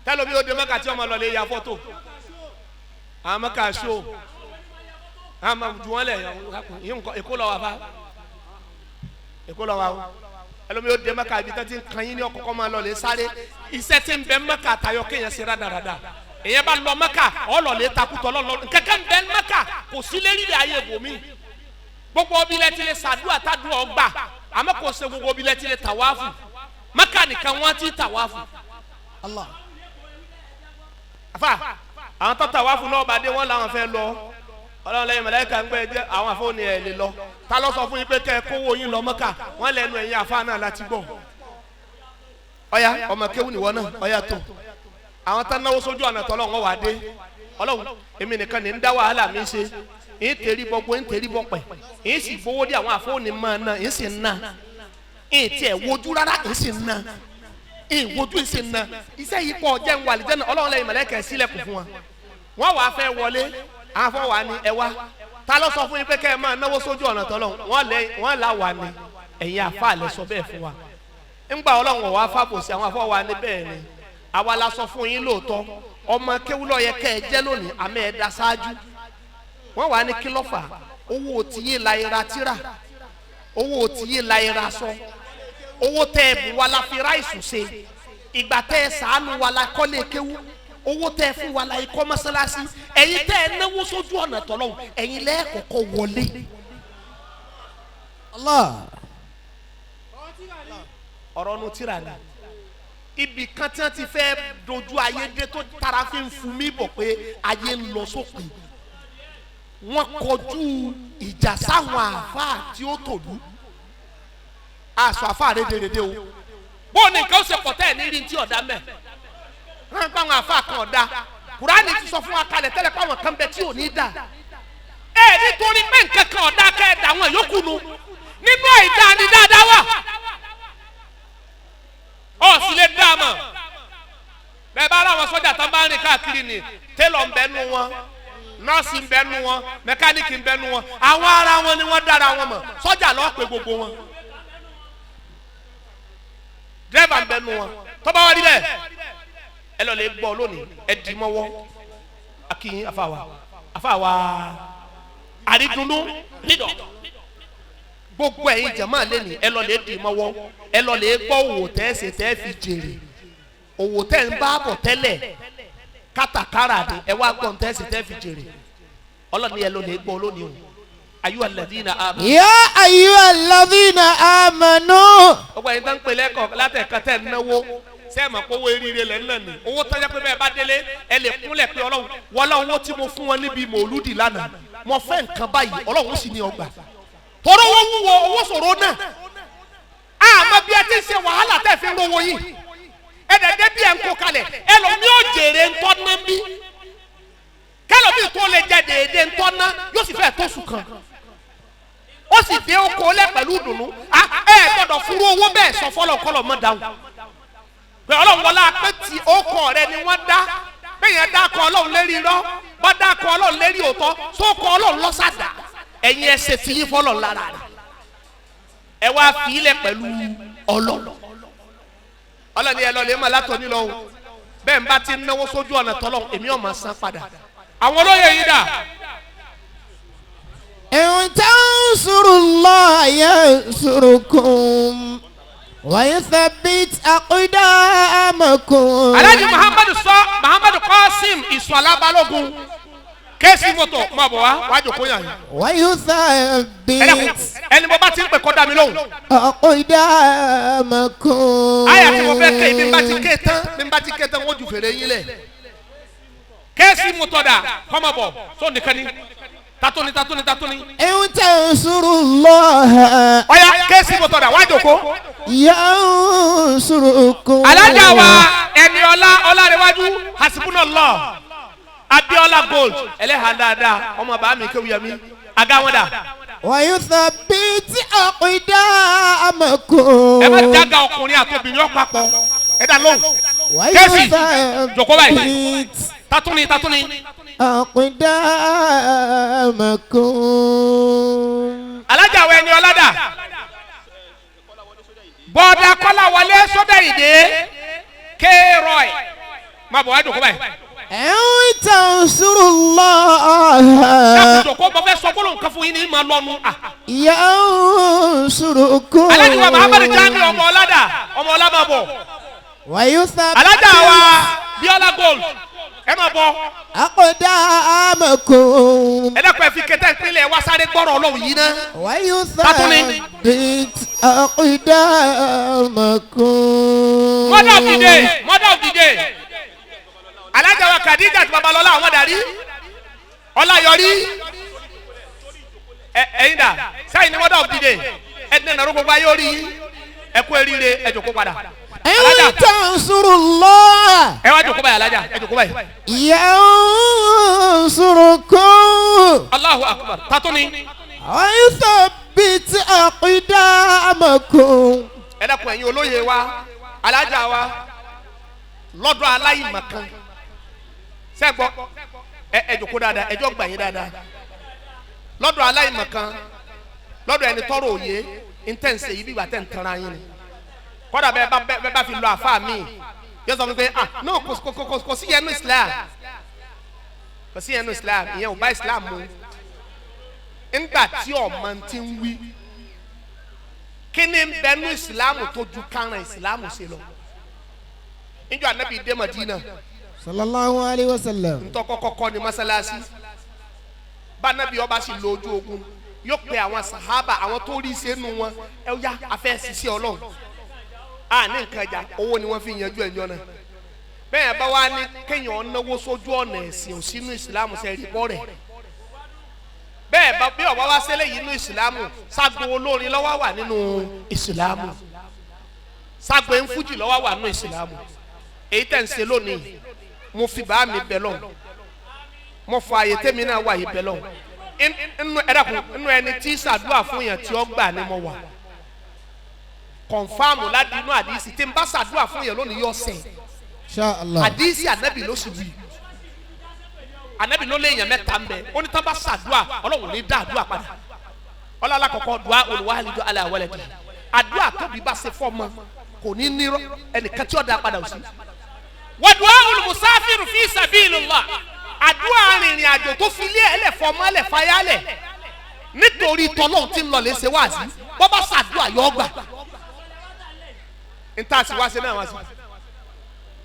tẹ́lómi ó de Mẹ́kà tí ọmọ lọ lè ya fọ́tò àwọn Mẹ́kà ṣó àwọn ọmọ ju wọn lẹ̀ èkó lọ wà fa èkó lọ wà o ẹlòmí ó de Mẹ́kà ibi tẹ́ ti ń kan yín ní ọkọ̀ọ̀kọ̀ máa lọ lè sáré iṣẹ́ tí ń bẹ Mẹ́kà tayọ kéèyàn ṣe rádaràda èyàn bá lọ Mẹ́kà ọlọ́ọ̀lẹ́ takùtọ̀ lọ́lọ́ kẹ́kẹ́ ń bẹ Mẹ́kà kò sí lérí ayé ibòmí gbogbo obi lẹ ti lè sàdúrà tàdúrà ọgbà àmọ́ kò ṣe gbogbo obi lẹ ti lè tàwáfù Mẹ́kà nìkan wọ́n ti tàwáfù. Allah. Àfà àwọn tó tàwáfù náà bá dé wọ́n làwọn fẹ́ lọ ọlọ́run lẹ́yìn màláíkà ń gbẹ́ jẹ́ àwọn àfọwọ́ni ẹ̀ lè lọ ta ló sọ fún yín pé kẹ́ ẹ kówó yín lọ Mẹ́kà wọ́n lẹ́nu ẹ̀yìn àfa náà láti gbọ́ ọ̀ya ọmọ kéwù nìwọ náà ọ̀ya tó àwọn tán náwó sójú ọ̀nà tọ́lọ́ wọn wà dé ọlọ́run èmi nìkan ní ń dá wàhálà mi ṣe ń tẹ̀rí bọ́gbó ń tẹ̀rí bọ́pẹ̀ ń sì gbowó dé àwọn àfọwọ́ni máa ná ń sì ń ná ń tiẹ̀ wojú rárá ń sì ń ná ń wojú ń sì ń ná iṣẹ́ yìí pọ̀ jẹ́ ń wà lìjẹ́ náà ọlọ́run lẹ́yìn mọ̀lẹ́kẹ̀ sílẹ̀kùn fún wa wọ́n wàá fẹ́ wọlé àwọn afọ wà ní ẹ wá ta ló sọ fún yín pé kẹ́ ẹ máa náwó sójú ọ̀nà tọ́lọ́run wọ́n là wà ní ẹ̀yin àfa lẹ sọ bẹ́ẹ̀ fún wa Ńgbà ọlọ́run wà fàbòsí àwọn afọwà níbẹ̀ ni àwa la sọ fún yín lóòótọ́ ọmọ kéwúlọ́ yẹ kẹ́ ẹ jẹ́ lónìí àmọ́ ẹ da ṣáájú. Wọ́n wà ní kílọ́fà owó tiyín la ira tíra owó tiyín la ira sọ owó tẹ́ ẹ bù wa la fi ráìsù ṣe ìgbà tẹ́ ẹ sàánú wa la kọ́lé kéwú owó tẹ́ ẹ fún wa la ikọ́ mọ́sálásí ẹ̀yin tẹ́ ẹ náwó sójú ọ̀nà tọ́lọ́hún ẹ̀yin lẹ́ẹ̀kọ́kọ́ wọlé. Allah. Ọ̀rọ̀ nu tíra ni ibì kan tí wọ́n ti fẹ́ dojú ayé dé tó tara fi ń fún mi bọ̀ pé ayé ń lọ sópin wọ́n kọjú ìjà sáwọn àáfàá tí ó tòlú aṣọ àáfàá rédèrèdè o bó ní nǹkan ó ṣe pọ̀ tẹ́ ẹ̀ ní rí tí ọ̀dà mẹ́ rán pa àwọn àáfàá kan ọ̀dà Kùránì ti sọ fún wa kalẹ̀ tẹ́lẹ̀ pé àwọn kan bẹ tí ò ní dà ẹ nítorí pé nǹkan kan ọ̀dà kẹ́ ẹ̀ dà wọn yòókù nu nínú àìdá ni dáadáa wà ọ sì lè dá a mọ̀ bẹ́ẹ̀ bá ara àwọn sọ́jà tán bá ń rìn káàkiri ni télọ̀ ń bẹ nu wọn nọ́ọ̀sì ń bẹ nu wọn mẹkáníìkì ń bẹ nu wọn àwọn ara wọn ni wọ́n dára wọn mọ̀ sọ́jà lọ́ọ́ pé gbogbo wọn dírẹ́bà ń bẹ nu wọn tọ́ba wá rí bẹ́ẹ̀ ẹ lọ́ọ́ lè gbọ́ lónìí ẹ dì í mọ́wọ́ akínyìn afáwa afáwa àrídùnnú nídọ̀ gbogbo ẹ̀yin jama lẹni ẹ lọ lè dì mọ́wọ́ ẹ lọ lè gbọ́ òwò tẹ́ ṣe tẹ́ fi jèrè òwò tẹ́ ń bá bọ̀ tẹ́lẹ̀ kátàkárà ni ẹ wá gbọ́ tẹ́ ṣe tẹ́ fi jèrè ọlọ́ni ẹ lọ lè gbọ́ lónìí o ayu alladhina amanu. يا أيها الذين آمنوا gbogbo ẹ̀yin tó ń pè lẹ́kọ̀ọ́ látẹ̀kọ́ tẹ́ ń náwó sẹ́ẹ̀ mọ̀ pé owó eríire lẹ́ ń nà ní owó tọ́jà pé bẹ́ẹ̀ bá délé ẹ lè kúnlẹ̀ pé ọlọ́run wọlé owó tí mo fún wọn níbi mòlúdì lánàá mo fẹ́ nǹkan báyìí ọlọ́run sì ní ọgbà tọrọ owó wúwo owó sòro náà àmọ́ bí ẹ ti ń ṣe wàhálà tẹ́ fi ń rówó yìí ẹ dẹ̀dẹ̀ bí ẹ ń kó kalẹ̀ ẹ lọ mi ò jèrè ńtọ́ ná bí kẹlòmíì tó lè jẹ dèédé ńtọ́ ná yóò sì fẹ́ tó sùn kan ó sì dé oko lẹ pẹ̀lú ìdùnnú ẹ gbọ́dọ̀ fúru owó bẹ́ẹ̀ sọ fọlọ́ kọlọ̀ mọ́ dáhùn pé ọlọ́run wọlé apẹ́ tí ọkọ rẹ ni wọ́n dá bẹ́ẹ̀ yẹn dákọ̀ ọlọ́run lérí irọ́ wọ́n dákọ̀ ọlọ́run lérí òótọ́ sókọ̀ ọlọ́run lọ́sàdá ẹ̀yin ẹsẹ̀ tí yín fọlọ́ lára rẹ̀ ẹ wá fi ilẹ̀ pẹ̀lú ọlọ́run ọlọ́ni ẹ lọ́ọ́ lè má látọ̀ nílọ o bẹ́ẹ̀ ń bá ti náwó sójú ọ̀nà tọ́lọ́ èmi ọ̀ máa san padà àwọn olóyè yìí dà. إن تنصروا الله ينصركم ويثبت أقدامكم. Alhaji Muhammadu sọ Muhammadu Qasim Ìsọ̀lá Balógun kéésì mọ́tò máa bọ̀ wá wàá jòkó yàn yín. ويثبت ẹni mo bá ti ń pè kọ́ dá mi lóhùn. أقدامكم. àyà tí mo fẹ́ ké bí n bá ti ké tán bí n bá ti ké tán wọ́n ju fèrè yín lẹ̀. kéésì mọ́tò dà kọ́mọ bọ̀ sọ nìkan ni tatoni tatoni tatoni. إن تنصروا الله ọ̀ya kéésì mọ́tò dà wàá jòkó. ينصركم. alájà wa ẹni ọlá ọlárẹ̀wájú hasibunallah Abiola Gold ẹlẹ́hà dáadáa ọmọ bàá mi kéwìyà mi aga wọn dà. ويثبت أقدامكم. ẹ má jága ọkùnrin àtobìnrin ọ̀pápọ̀ ẹ dá lóhùn. Kéésì jòkó báyìí ويثبت tatuni tatuni. أقدامكم. alájà wa ẹni ọlá dà bọ́dà kọ́lá wọlé sọ́dà ìdè kéèrọ̀ì má bọ̀ wá jòkó báyìí. إن تنصروا الله dákun jòkó mo fẹ́ sọ gbólóhùn kan fún yín ní ma lọ́nu. ينصركم. alájà wa Muhammadu Jami ọmọ ọlá dà ọmọ ọlá máa bọ̀ ويثبت alájà wa Bíọ́lá Gold ẹ máa bọ̀ أقدامكم. ẹ dákun ẹ fi kẹtẹ ìpínlẹ̀ wa sáré gbọ́rọ̀ ọlọ́run yìí ná. ويثبت أقدامكم. mother of the day mother of the day alájà wa Khadija àti Babalọlá àwọn darí ọláyọrí ẹ ẹyin dà sẹ́yìn ni mother of the day ẹ dín nàró gbogbo ayé orí yín ẹ kú eríire ẹ jòkó padà alájà إن تنصروا الله ẹ wá jòkó báyìí alájà ẹ jòkó báyìí. ينصركم Allahu akbar tatuni ويثبت أقدامكم. ẹ dákun ẹ̀yin olóye wa alájà wa lọ́dọ̀ aláìmọ̀kan sẹ́gbọ́ ẹ ẹ jòkó dáadáa ẹjọ́ gbà yín dáadáa lọ́dọ̀ aláìmọ̀kan lọ́dọ̀ ẹni tọ́rọ̀ òye ntẹ̀nsẹ̀ yìí bí ìgbà tẹ̀ ń tanra yín ni Kọ́dà bẹ́ẹ̀ bá fi lọ àfa mi yóò sọ fún mi pé ah no kò sí yẹn nínú Islam, kò sí yẹn nínú Islam, ìyẹn ò bá Islam mu. Ńgbà tí ọmọ ti ń wí kí ni ń bẹ nínú Islam tó ju kárán Islam ṣe lọ. Níjọ́ Ànábì dé Madina Sallallahu alayhi wa sallam. Ntọ́kọ́kọ́kọ́ ni mọ́sálásí. Bá Ànábì ọba sì lọ ojú ogun yóò pe àwọn sàhábà àwọn tó rí sẹ́nu wọn, ẹ yá afẹ́ sisi Ọlọ́run, a ní nǹkan ẹja owó ni wọ́n fi yanjú ẹjọ́ náà. Bẹ́ẹ̀ bá wá ní kéèyàn náwó sójú ọ̀nà ẹ̀sìn sínú ìsìlámù sẹ́ẹ̀rì bọ́ rẹ̀. Bẹ́ẹ̀ bá bí ọ̀wá wá sẹ́lẹ̀ yìí nínú ìsìlámù, ságbo olórin lọ́wọ́ wà nínú ìsìlámù, ságbo ẹnfújì lọ́wọ́ wà nínú ìsìlámù. Èyí tẹ̀ ń ṣe lónìí, mo fi bá mi bẹ̀ lọ́hùn, mo fọ àyè tèmi náà wà yìí bẹ̀ lọ́hùn. Inú ẹ̀dàkùn inú ẹni tí ṣàdúrà fún yẹn tí ó gbà ni mo wà. Kọ̀nfàmù láti inú àdìsí tí n bá ṣàdúrà fún yẹn lónìí yọ sẹ̀. Insha Allah. Àdìsí ànábì ló sì wí. Ànábì ló léèyàn mẹ́ta ń bẹ. Ó ní tán bá ṣàdúrà Ọlọ́run ní dá àdúrà padà. Ọlọ́lá kọ̀kọ́ dùá olùwàlídùú ala waladi. Àdúrà tóbi bá ṣe fọ́mọ kò ní ní ẹnìkan tí ó dá padà sí. Wàdùá olùmùsáfìrù fi sabilillah. Àdúrà arìnrìn àjò tó fi lé ẹlẹ fọmọ ẹlẹ fayálẹ nítorí tọlọ́hun tí ń lọ lè ṣe wáàsí, bọ́ bá ṣàdúrà yọ ọgbà. Nta sì wá sí náà wá sí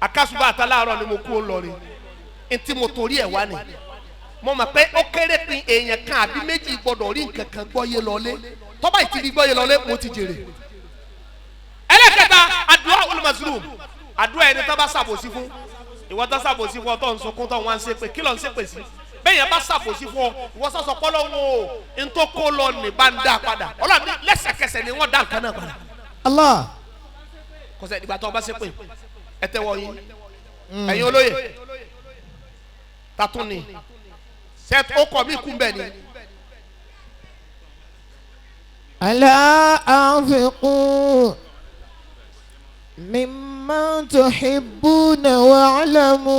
akásùbà àtàláàrọ̀ ni mo kú ó lọrin ntí mo torí ẹ̀ wá ni mo mọ̀ pé ó kéré pin èèyàn kan àbí méjì gbọdọ̀ rí nǹkan kan gbọ́yé lọlé, tọ́ba ìtìrí gbọ́yé lọlé mo ti jèrè. Ẹlẹ́kẹta àdúrà olùmọ̀sùlùm, àdúrà ẹni tó bá ṣàbòsí fún. Ìwọ tó ṣàbòsí fún ọ tó ń sunkún tó ń wá ń ṣépè, kí ló ń ṣépè sí? Bẹ́ẹ̀ yẹn bá ṣàbòsí fún ọ, ìwọ sọ̀sọ̀ pọ́lọ́ wo n tó kó lọ ní bá ń dá padà. Ọlọ́run ní lẹ́sẹ̀kẹsẹ̀ ni wọ́n dá nǹkan náà padà. Allah. Kọsẹ̀ ìgbà tó o bá ṣépè, ẹ tẹ́wọ́ yín. Ẹ̀yin olóyè tatún ni sẹ́t ó kọ́ mi kún bẹ́ẹ̀ ni. Ala anfiqu mimma tuhibbuna wa'lamu.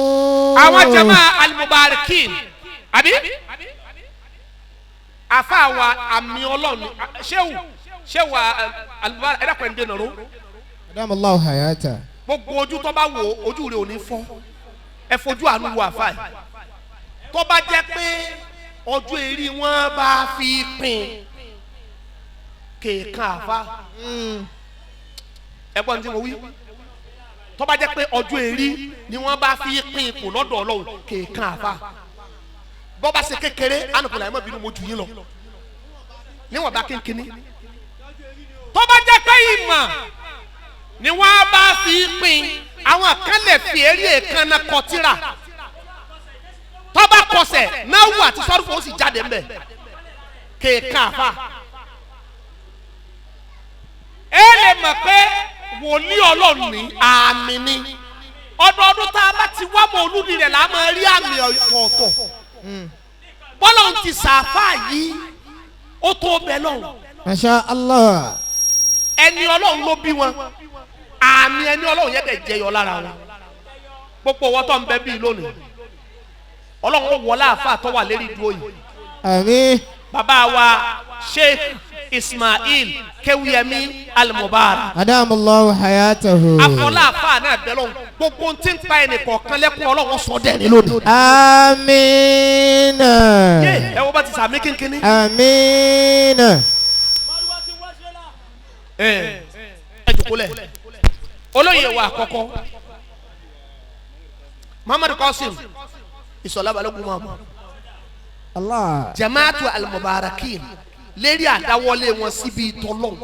Àwọn jama al-mubarikin àbí afa wa àmì Ọlọ́run sehu sehu al-mubarak ẹ̀dá pẹ̀lú dènà ro. Adam Allahu hayata. Gbogbo ojú tó bá wò ojú rẹ̀ ò ní fọ́, ẹ fojú àánú wo àfa yìí. Tó bá jẹ́ pé ọjọ́ eré wọn bá fi pín kéèkan àfa, ẹ gbọ́n tí mo wí. Tó bá jẹ́ pé ọjọ́ eré ni wọ́n bá fi pín ipò lọ́dọ̀ Ọlọ́run kéèkan àfa. Bọ́ bá ṣe kékeré ànàkùnrin àyẹ̀mọ́ bínú mo jù yín lọ níwọ̀n bá kínkínní. Tó bá jẹ́ pé ìmọ̀ ni wọ́n bá fi pín, àwọn kan lè fi eré èékánná kọtíra, tó bá kọsẹ̀ náwó àti sọ́rùfò ó sì jáde ńbẹ̀ kéèkan àfa. Ẹ lè mọ̀ pé wòlíì Ọlọ́run ní àmì ni. Ọdọọdún tá a bá ti wá mọ olúdi rẹ̀ là á máa rí àmì ọ̀tọ̀. Bọ́lọ́run ti sàáfà yìí ó tó bẹ lọ́hùn. Masha Allah. Ẹni Ọlọ́run ló bí wọn, àmì ẹni Ọlọ́run yẹn dẹ̀ jẹyọ lára wọn. Gbogbo wọn tó ń bẹ bíi lónìí, Ọlọ́run ó wọlé àáfà tó wà lérí dúró yìí. Àmín. Bàbá wa Sheikh Ismail Kewuyemi Al-Mubarak. Adam Allahu hayatahu. Afọlá àáfà náà bẹ lọ́hùn, gbogbo tí ń pa ẹnì kọ̀ọ̀kan lẹ́kún Ọlọ́run sọ dẹ́ni lónìí. Àmín. Ẹ wo bá ti sàmì kínkínní. Àmín. Ẹ jòkó lẹ̀. Olóyè wa àkọ́kọ́ Muhammadu Qasim Ìṣọ̀lá Balógun mọ́. Allah. Jamaatu Al-Mubarakin lérí àdáwọlé wọn síbi tọ́lọ́n.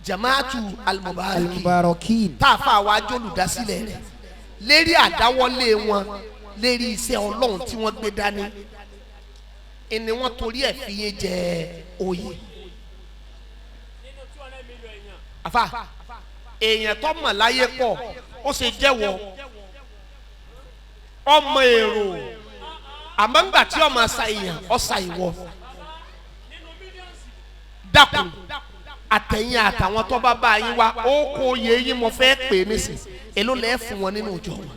Jamaatu Al-Mubarakin Al-Mubarakin. tá a fa àwọn ajólùdásílẹ̀ rẹ̀ lérí àdáwọlé wọn lérí iṣẹ́ Ọlọ́run tí wọ́n gbé dání ni wọ́n torí ẹ̀ fi yé jẹ oyè. Àfà èèyàn tó mọ̀ láyé pọ̀ ó ṣe jẹ́wọ́ ọmọ èrò, àmọ́ ńgbà tí ọmọ sa èèyàn ọ̀sà ìwọ. Dákun àtẹ̀yìn àtàwọn tó bá bá yín wá ó kó oyè yín mo fẹ́ pè é nísìn, èló lẹ́ fún wọn nínú ìjọ wọn.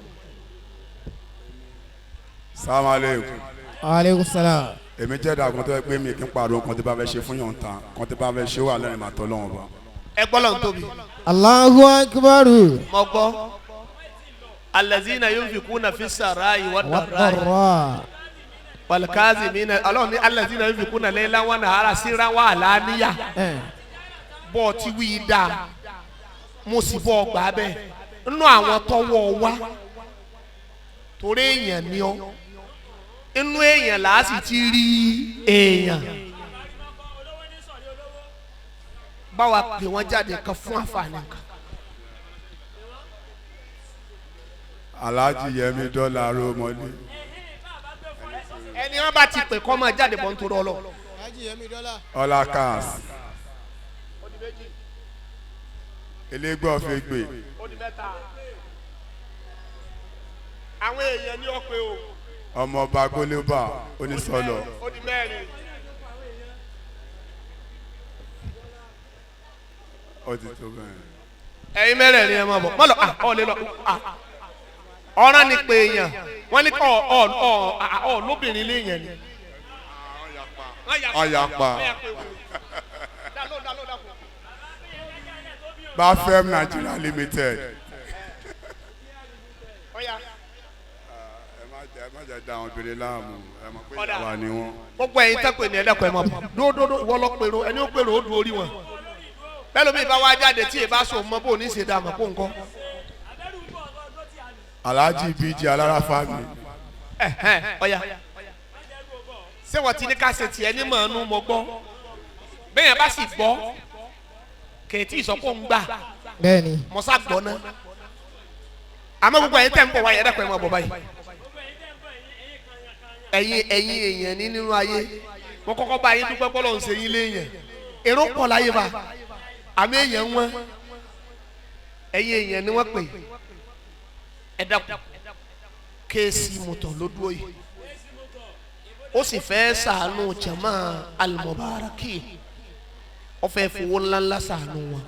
Salaam aleykum. Aleykum salaam. Èmi jẹ́ dàgbọ́n tó yẹ pé mi kì í pariwo kan tí bá fẹ́ ṣe fún yàn tán, kan tí bá fẹ́ ṣe wà lẹ́rìn màtọ́ lọ́wọ́ bá. Ẹ gbọ́ lọ́n tóbi. Allahu akbar. Mo gbọ́. Alazina yunfikuna fi sarai wa darai. Walikazimina Ọlọ́run ní alazina yunfikuna laylan wa nahara sirran wa alaniya. Bọ́ ti wí dáa, mo sì bọ́ ọgbà bẹ́ẹ̀. Nínú àwọn tọwọ́ wa, torí èèyàn ni ọ́. Inú èèyàn là á sì ti rí èèyàn. Báwa pè wọ́n jáde kan fún àǹfààní kan. Alhaji Yemi dọ́là romọlé. Ẹni wọn bá ti pè kọ́ máa jáde bọ́ nítorí ọlọ́. Ọlá cars. Elégbé ọ̀fẹ́gbè. Àwọn èèyàn ní ọ̀pẹ o. Ọmọọba Gólébà onísọlọ. Ó di mẹ́rin. Ó ti tó bẹ́ẹ̀. Ẹ̀yin mẹ́rẹ̀ẹ̀rin ẹ máa bọ̀. Má lọ ọ lè lọ. Ọ̀ràn ni pé èèyàn wọ́n ní kọ́ ọ ọ ọ lóbìnrin léèyàn ni. Ọ̀yàpá. Bafem Nigeria Limited. Ẹ má jẹ́ da àwọn obìnrin láàmú, ẹ mọ̀ pé ìyàwó ni wọ́n. Gbogbo ẹ̀yin tẹ́pẹ̀ ní ẹ̀dẹ́kọ̀ ẹ̀ máa bọ̀. Dódódó ìwọ lọ pèrò ẹni ó pèrò ó du orí wọn. Bẹ́ẹ̀ lómi ìbá wa jáde tí ìbá sọ mọ́ bó ní ṣe dá àmọ́ kó nǹkan. Alhaji Bíjì Alára Fámi. Ọ̀ya ṣé wọ́n ti ní ká ṣe tiẹ̀ ní mọ̀ọ́nú mo gbọ́. Bẹ́ẹ̀ yẹn bá sì gbọ́ kèétí ìsọ̀kò ń gbà. Bẹ́ẹ̀ni. Mọ̀sá gbọ́ ná. Àmọ́ gbogbo ẹ̀yin tẹ̀ ń bọ̀ wáyé ẹ̀dẹ́kọ̀ ẹ̀ máa bọ̀ báyìí. Ẹ̀yin ẹ̀yin èèyàn ní nínú ayé. Mo kọ́kọ́ bá yín dúpẹ́ pọ́lọ́ ń ṣe yín léèyàn. Èrò pọ̀ láyé bá. Àmì èèyàn wọn. Ẹ̀yin èèyàn ni wọ́n pè. Ẹ dákun. Kéèsì mọ̀tọ̀ ló dúró yìí. Ó sì fẹ́ ṣàánú jama al-mubaraki. Ó fẹ́ fowó ńláńlá ṣàánú wọn.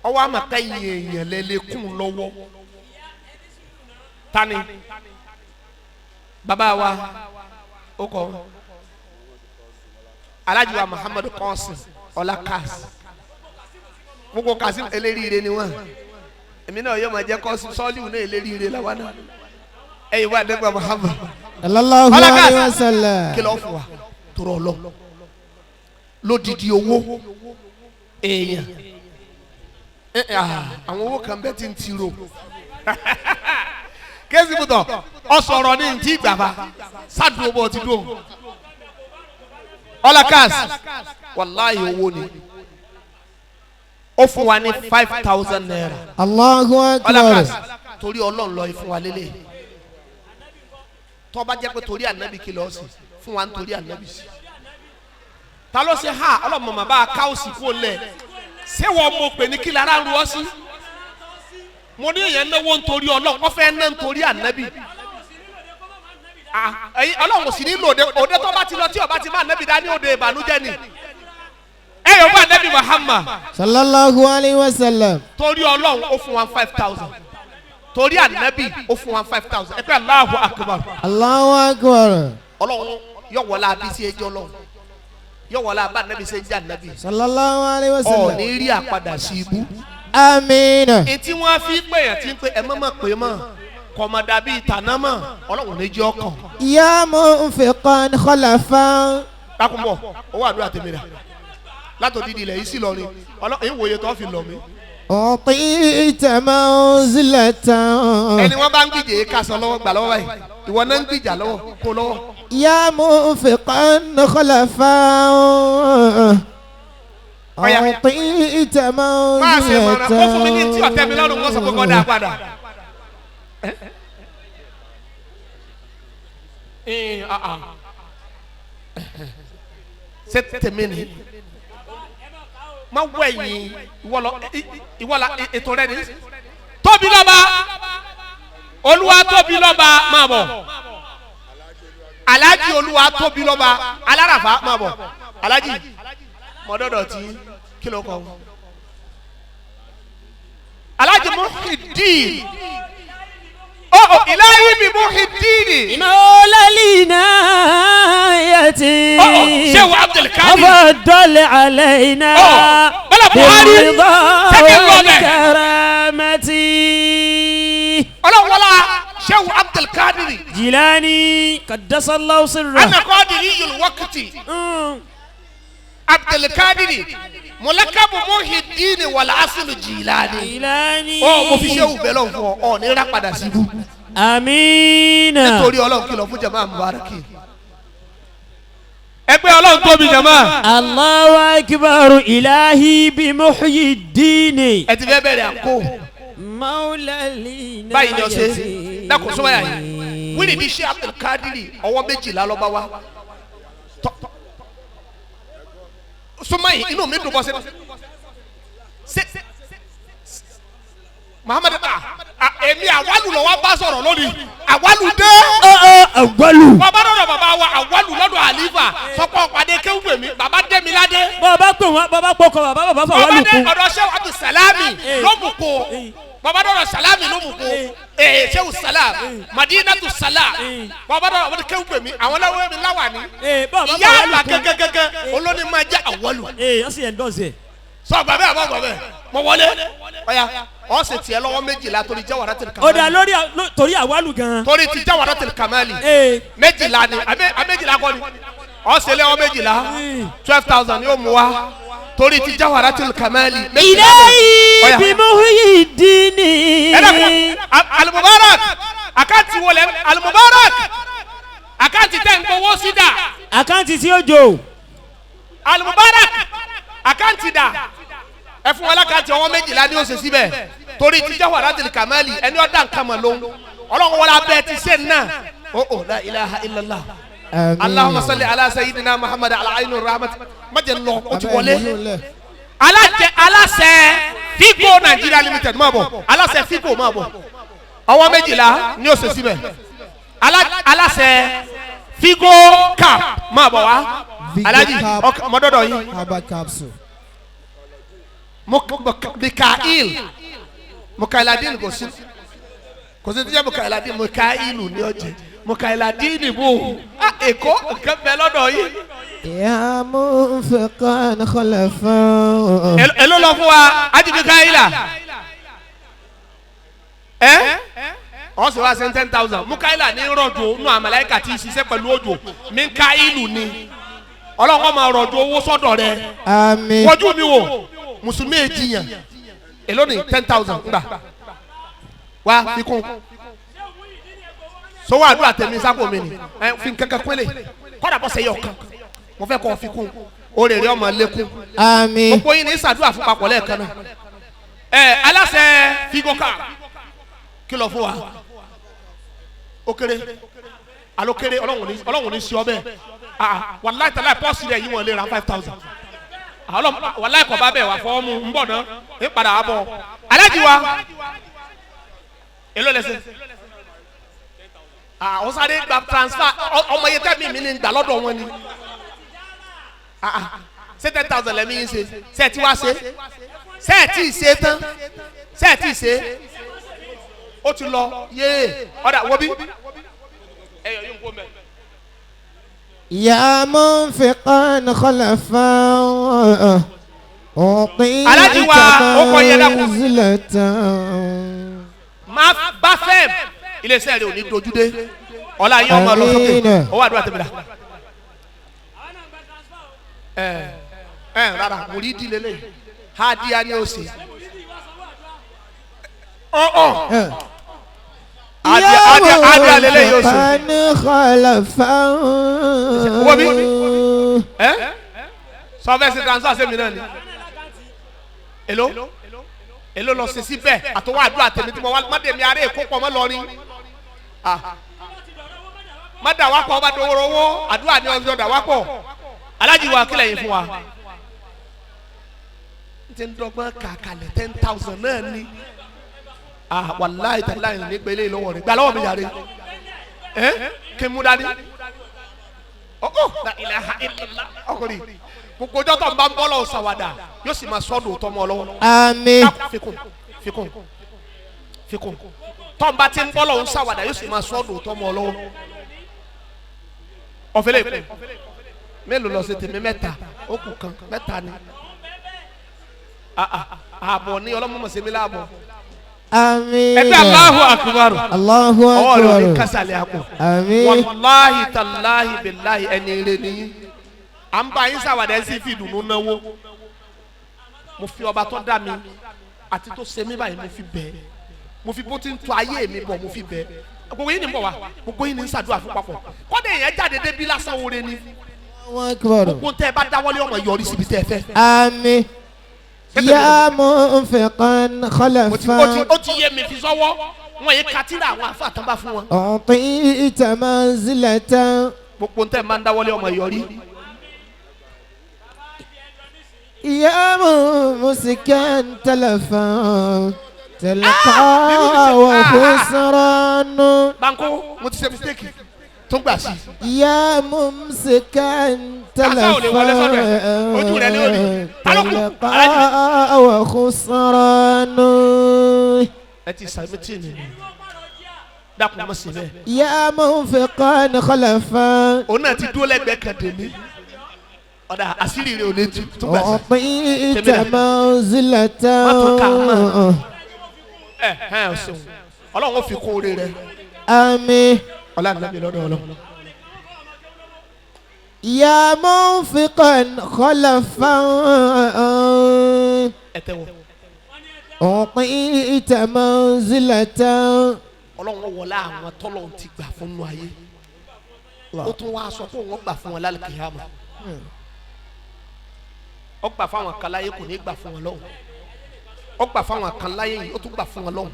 Ọwọ́ àmàkà yìí èèyàn lẹ́lẹ́kùn lọ́wọ́. Tani bàbá wa ó kọ Alhaji wa Muhammadu Qasim Ọlá Kass. Gbogbo Kasim eléríire ni wọn. Èmi náà yóò máa jẹ́ Qasim Sọ́ọ́líù náà eléríire làwọn náà. Ẹ̀yin wá dẹ́gbà Muhammad. Sallallahu alayhi wa sallam. Kí ló fún wa? Torọ lọ. Lódìdí owó èèyàn. Àwọn owó kan bẹ́ẹ̀ ti ń tiro. Kéésì bùtọ̀ ọ̀sọ̀rọ̀ ní ntí gbàgbà sádùn owó ti dùn. Ọlá Kass wàláyé owó ni. Ó fún wa ní 5,000 naira. Allahu akbar. Ọlá Kass torí Ọlọ́run lọ fún wa lélẹ̀. Tó bá jẹ́ pé torí ànábì kí lọ́ọ́ sí fún wa nítorí ànábì sí. Ta ló ṣe ha ọlọ́mọ màbá káwọ́sì kú lẹ̀ ṣé wọ́n mo pè ní kí lára ń ru ọ́ sí. Mo ní èèyàn náwó nítorí Ọlọ́run wọ́n fẹ́ ná nítorí ànábì. Ọlọ́run sì ní lòdì òde tó bá ti lọ tí ó bá ti má ànábì dání òde ìbànújẹ́ ni. Ẹ yóò bá ànábì Muhammad. Sallallahu alayhi wa sallam. Torí Ọlọ́run ó fún wa 5,000. Torí ànábì ó fún wa 5,000. Ẹ pé Allahu akbar. Allahu akbar. Ọlọ́run yóò wọlé abisi ẹjọ́ lọ. Yóò wọlé abá ànábì ṣe ń jẹ́ ànábì. Sallallahu alayhi wa sallam. Ọ̀ ní rí àpadà sí ibú. Amiina. Etí wọn fi pè yàn tí ń pè ẹ mọ́ pé mọ́ kọ̀mọ̀dà bíi tàná mọ́ Ọlọ́run ní jẹ́ ọkàn. Ya munfiqan khalafan. Lákùnbọ̀ owó àdúrà tèmi rà látòdìdí ilẹ̀ yìí sì lọ ni Ọlọ́run ìwòye tó fi lọ mí. U'tita manzilatan. Ẹni wọn bá ń gbìjẹ yìí kásán lọ́wọ́ gbà lọ́wọ́ báyìí ìwọ náà ń gbìjà lọ́wọ́ kó lọ́wọ́. Ya munfiqan khalafan. U'tita manzilatan. Máa ṣe mọ̀ràn kó fún mi ní tí ọ̀tẹ́ mi lọ́rùn wọ́n sọ pé kọ́ dáa padà. Ṣé tèmi ni? Má wẹ̀yìn ìwọ́lá ètò rẹ ni. Tóbi lọ́ba Olúwa tóbi lọ́ba máa bọ̀. Alhaji Olúwa tóbi lọ́ba Aláràfá máa bọ̀. Alhaji mọ̀dọ́dọ̀ tí kí ló kọ́? Alhaji Muhyiddin. Oh, ilahi bi Muhyiddin. Mawlalina yati. Oh, Shehu Abdul Kadir. Afdal alayna. Oh, bala Buhari بالرضا Sẹ́kẹ̀ ń lọ bẹ̀. والكرامة Ọlọ́run wọlá Shehu Abdulkadiri. جيلاني قدس الله سره Ana kadiri yul wakiti. Abdulkadiri. Mulakabu Muhyiddin wal aslu Jilani. جيلاني Ọ mo fi Shehu bẹ́ẹ̀ lọ fún ọ, ọ ní rà padà síbú. آمين Nítorí Ọlọ́run kìlọ̀ fún jama Mubaraki. Ẹgbẹ́ Ọlọ́run tóbi jama. الله أكبر إلهي بمحيي الدين Ẹ ti fẹ́ bẹ̀rẹ̀ àǹkó. مولى لنا Báyìí ni ọ ṣe dákun sọ́wọ́ yà yìí. Wíìlì ní Shehu Abdulkadiri ọwọ́ méjìlá lọ́ba wa. Súnmọ́ yìí inú mi dùn bọ́ sí. Ṣé Muhammadu èmi àwálù lọ wá bá sọ̀rọ̀ lónìí àwálù dé. أول Bàbá dọ̀dọ̀ bàbá wa àwálù lọ́dọ̀ àlífà sọ́kọ́ pàdé kéwùgbè mi bàbá dé mi ládé. bàbá pè wọ́n bàbá pọkọ bàbá bàbá fà Bàbá wálù dé kún ọ̀dọ̀ Shehu Abdulsalami lómùkó. Bàbá dọ̀dọ̀ Salami lómùkó. Ee Shehu Salam Madinatu Salam. Bàbá dọ̀dọ̀ bàbá kéwùgbè mi àwọn láwọ̀ mi láwà ní. Ee, bàbá Ìyá fà àgbà wálù kún gẹ́gẹ́gẹ́gẹ́ olóní máa jẹ́ àwálù. ee ó sì ẹ̀ ń dọ̀sẹ̀ Sọ gbà bẹ́ẹ̀ àbọ̀ gbà bẹ́ẹ̀ mọ wọlé. Ọ̀ya ọ̀ sì tiẹ̀ lọ́wọ́ méjìlá torí Jawharatul ó dà Kamali. lórí torí àwálù gan Torí ti Jawharatul Kamali. ee Méjìlá ni àbẹ méjìlá kọ́ ni ọ̀sẹ̀ lẹ́wọ́ méjìlá 12,000 yóò mú wa torí ti Jawharatul Kamali. Méjìlá ni. إلهي Ọ̀yà. بمحيي الدين Ẹ dàkún Al-Mubarak àkáǹtì wọlé Al-Mubarak àkáǹtì tẹ̀ ń gbowó sí dà àkáǹtì tí ó jò Al-Mubarak àkáǹtì dà ẹ fún wọn lákàntì ọwọ́ méjìlá ni ó ṣe síbẹ̀ torí ti Jawharatul Kamali ẹni ọ̀dà nǹkan mọ̀ lóhun ọlọ́run wọlé abẹ́ ti ṣe náà ó ó la ilaha illallah. Allahumma salli ala sayyidina Muhammad ala ainu rahmat má jẹ́ lọ o ti wọlé alájẹ aláṣẹ Figo Nigeria Limited máa bọ̀ aláṣẹ Figo máa bọ̀ ọwọ́ méjìlá ni ó ṣe síbẹ̀ aláṣẹ Figo cap máa bọ̀ wá Vigo alájì Cap. ọmọdọ́dọ̀ yín Herbal capsule. Mikael Mukailadin kò sí kò sí tíjẹ́ Mukailadin Mukailu ní ọjẹ́ Mukailadin bò ó Èkó nǹkan bẹ lọ́dọ̀ yìí. يا منفقا خلفا Èló lọ fún wa Haji Mikaela ẹ ọ sì wá sẹ́ni 10,000 Mukaila ní rọ̀jò nù àmàlẹ́kà tí ń ṣiṣẹ́ pẹ̀lú òjò Mikailu ni ọlọ́run máa rọ̀jò owó sọ́dọ̀ rẹ آمين wojú mi wò mùsùlùmí èjìyàn èló ni 10,000 ngbà wá fi kún sọwọ́ àdúrà tẹ̀mí sápò mi ni ẹ fi nǹkan kan pélé kọ́dà bọ́ sẹ́yọ̀ kan mo fẹ́ kọ́ fi kún orí rẹ̀ ọmọ lékún آمين gbogbo yín ní sàdúrà fún papọ̀ lẹ́ẹ̀kan náà ẹ aláṣẹ figoka kìlọ̀ fún wa ó kéré alo kéré ọlọ́run ní sí ọbẹ̀ ah wàláì tàláì pọ́ọ̀sì rẹ̀ yìí wọ́n lè ra 5,000 ọlọ́run wàláì kọ̀ bá bẹ̀ wà fọ́ mu ń bọ̀ náà ń padà wà bọ̀ alájí wa èló lẹ́sẹ̀ ah ó sáré gba transfer ọmọ yẹn tẹ́mi mi ní gbà lọ́dọ̀ wọn ni ah ah ṣé 10,000 lẹ́mí yín ṣe ṣé ẹ ti wá ṣe ṣé ẹ ti ṣe tán ṣé ẹ ti ṣe ó ti lọ yéé ọ̀dà wo bí. يا منفقا خلفا أعطيك Alhaji wa, ó kọ iye dákun. منزلة má bá fẹ́m iléeṣẹ́ rẹ̀ ò ní dojú dé ọ̀la yín ọmọ lọ sókè Àmín. owó àdúrà tẹ̀mí la. ẹ ẹ rárá mùrídìí lélẹ̀ hadiya ni ó ṣe. ọ ọ يا hadiya lélẹ̀ yóò ṣe. منفقا خلفا Wo bí? Ẹ sọ fẹ́ ṣe transfer sẹ́mi náà ni. Èló èló lọ sí síbẹ̀ àtọwọ́ àdúrà tèmi tí mo wá má dèmi ará èkó pọ̀ mọ́ lọ́rin. Má dà wá pọ̀ ọba dòwòrò owó àdúrà ni ọjọ́ dà wá pọ̀. Alájí wa kílẹ̀ yín fún wa. N ti ń dọ́gbọ́n kàkàlẹ̀ 10,000 náà ni. Wàláhì tàláhì ní gbélé lọ́wọ́ rẹ̀ gbà lọ́wọ́ mi yàrá. Ẹ kí n mú dání la ilaha illallah ọkùnrin gbogbo ọjọ́ tó ń bá ń bọ́ lọ́wọ́ sàwádà yóò sì máa sọ́dún tó mọ́ ọ lọ́wọ́. آمين fikun fikun fikun tó ń bá ti ń bọ́ lọ́wọ́ sàwádà yóò sì máa sọ́dún tó mọ́ ọ lọ́wọ́. ọ̀fẹ́lẹ̀ kù mélòó lọ sí tèmi mẹ́ta ó kù kan mẹ́ta ni. Ààbọ̀ ní ọlọ́mọ sẹ́mi láàbọ̀. Àmín. Ẹgbẹ́ Allahu Akbar. Allahu Ọwọ́ rẹ̀ ò ní Akbar. kásálẹ̀ àpò. Àmín. Wàláhi tàláhi bìláhi ẹni rẹ nìyí. À ń bá yín sàwádà ẹ̀ sì fi ìdùnnú náwó. Mo fi ọba tó dá mi àti tó ṣe mí báyìí mo fi bẹ́ẹ̀. Mo fi bó ti ń tọ́ ayé mi bọ̀ mo fi bẹ́ẹ̀. Gbogbo yín ni ń bọ̀ wá, gbogbo yín ni ń ṣàdúrà fún papọ̀. Kọ́dé yẹn jáde débi lásán oore ni. Allahu Akbar. Gbogbo tẹ́ ẹ bá dáwọ́lé ọmọ yọrí síbi tẹ́ ẹ fẹ́. Àmín. Ya munfiqan khalafan. Ó ti yé mi fi sọ́wọ́. Wọ́n yé katira àwọn afa tán bá fún wọn. U'tita manzilatan. Gbogbo tẹ́ ẹ máa ń dáwọ́lé ọmọ yọrí. Ya mumsikan talafan. Talqa wa khusran. Banko, mo ti ṣe mistake tó gbà sí. Ya mumsikan Kásá ò lè wọlé sọ́dọ̀ ẹ̀. Ojú rẹ̀ ni ó rí. talafan. Ta ló kù? Aláàjì. Talqa wa khusran. Ẹ ti sàmì tí mi. Dákun mọ̀ sí bẹ́ẹ̀. Ya munfiqan khalafan. Òun náà ti dúró lẹ́gbẹ̀ẹ́ kan dèmí. Ọ̀dà àṣírí rẹ̀ ò ní tú tó gbà sí. U'tita manzilatan. Má tún kà á mọ́. Ẹ ẹ o ṣeun. Ọlọ́run ó fi kún oore rẹ̀. Àmín. Ọlá nàbí lọ́dọ̀ Ọlọ́run. Ya munfiqan khalafan. Ẹ tẹ́wọ̀. U'tita manzilatan. Ọlọ́run wọlé àwọn tọ́lọ́run ti gbà fún nù ayé. Ó tún wá sọ pé òun gbà fún wọn lálùkìyámà. Ó gbà fáwọn kan láyé kò ní gbà fún wọn lọ́hùn. Ó gbà fáwọn kan láyé yìí ó tún gbà fún wọn lọ́hùn.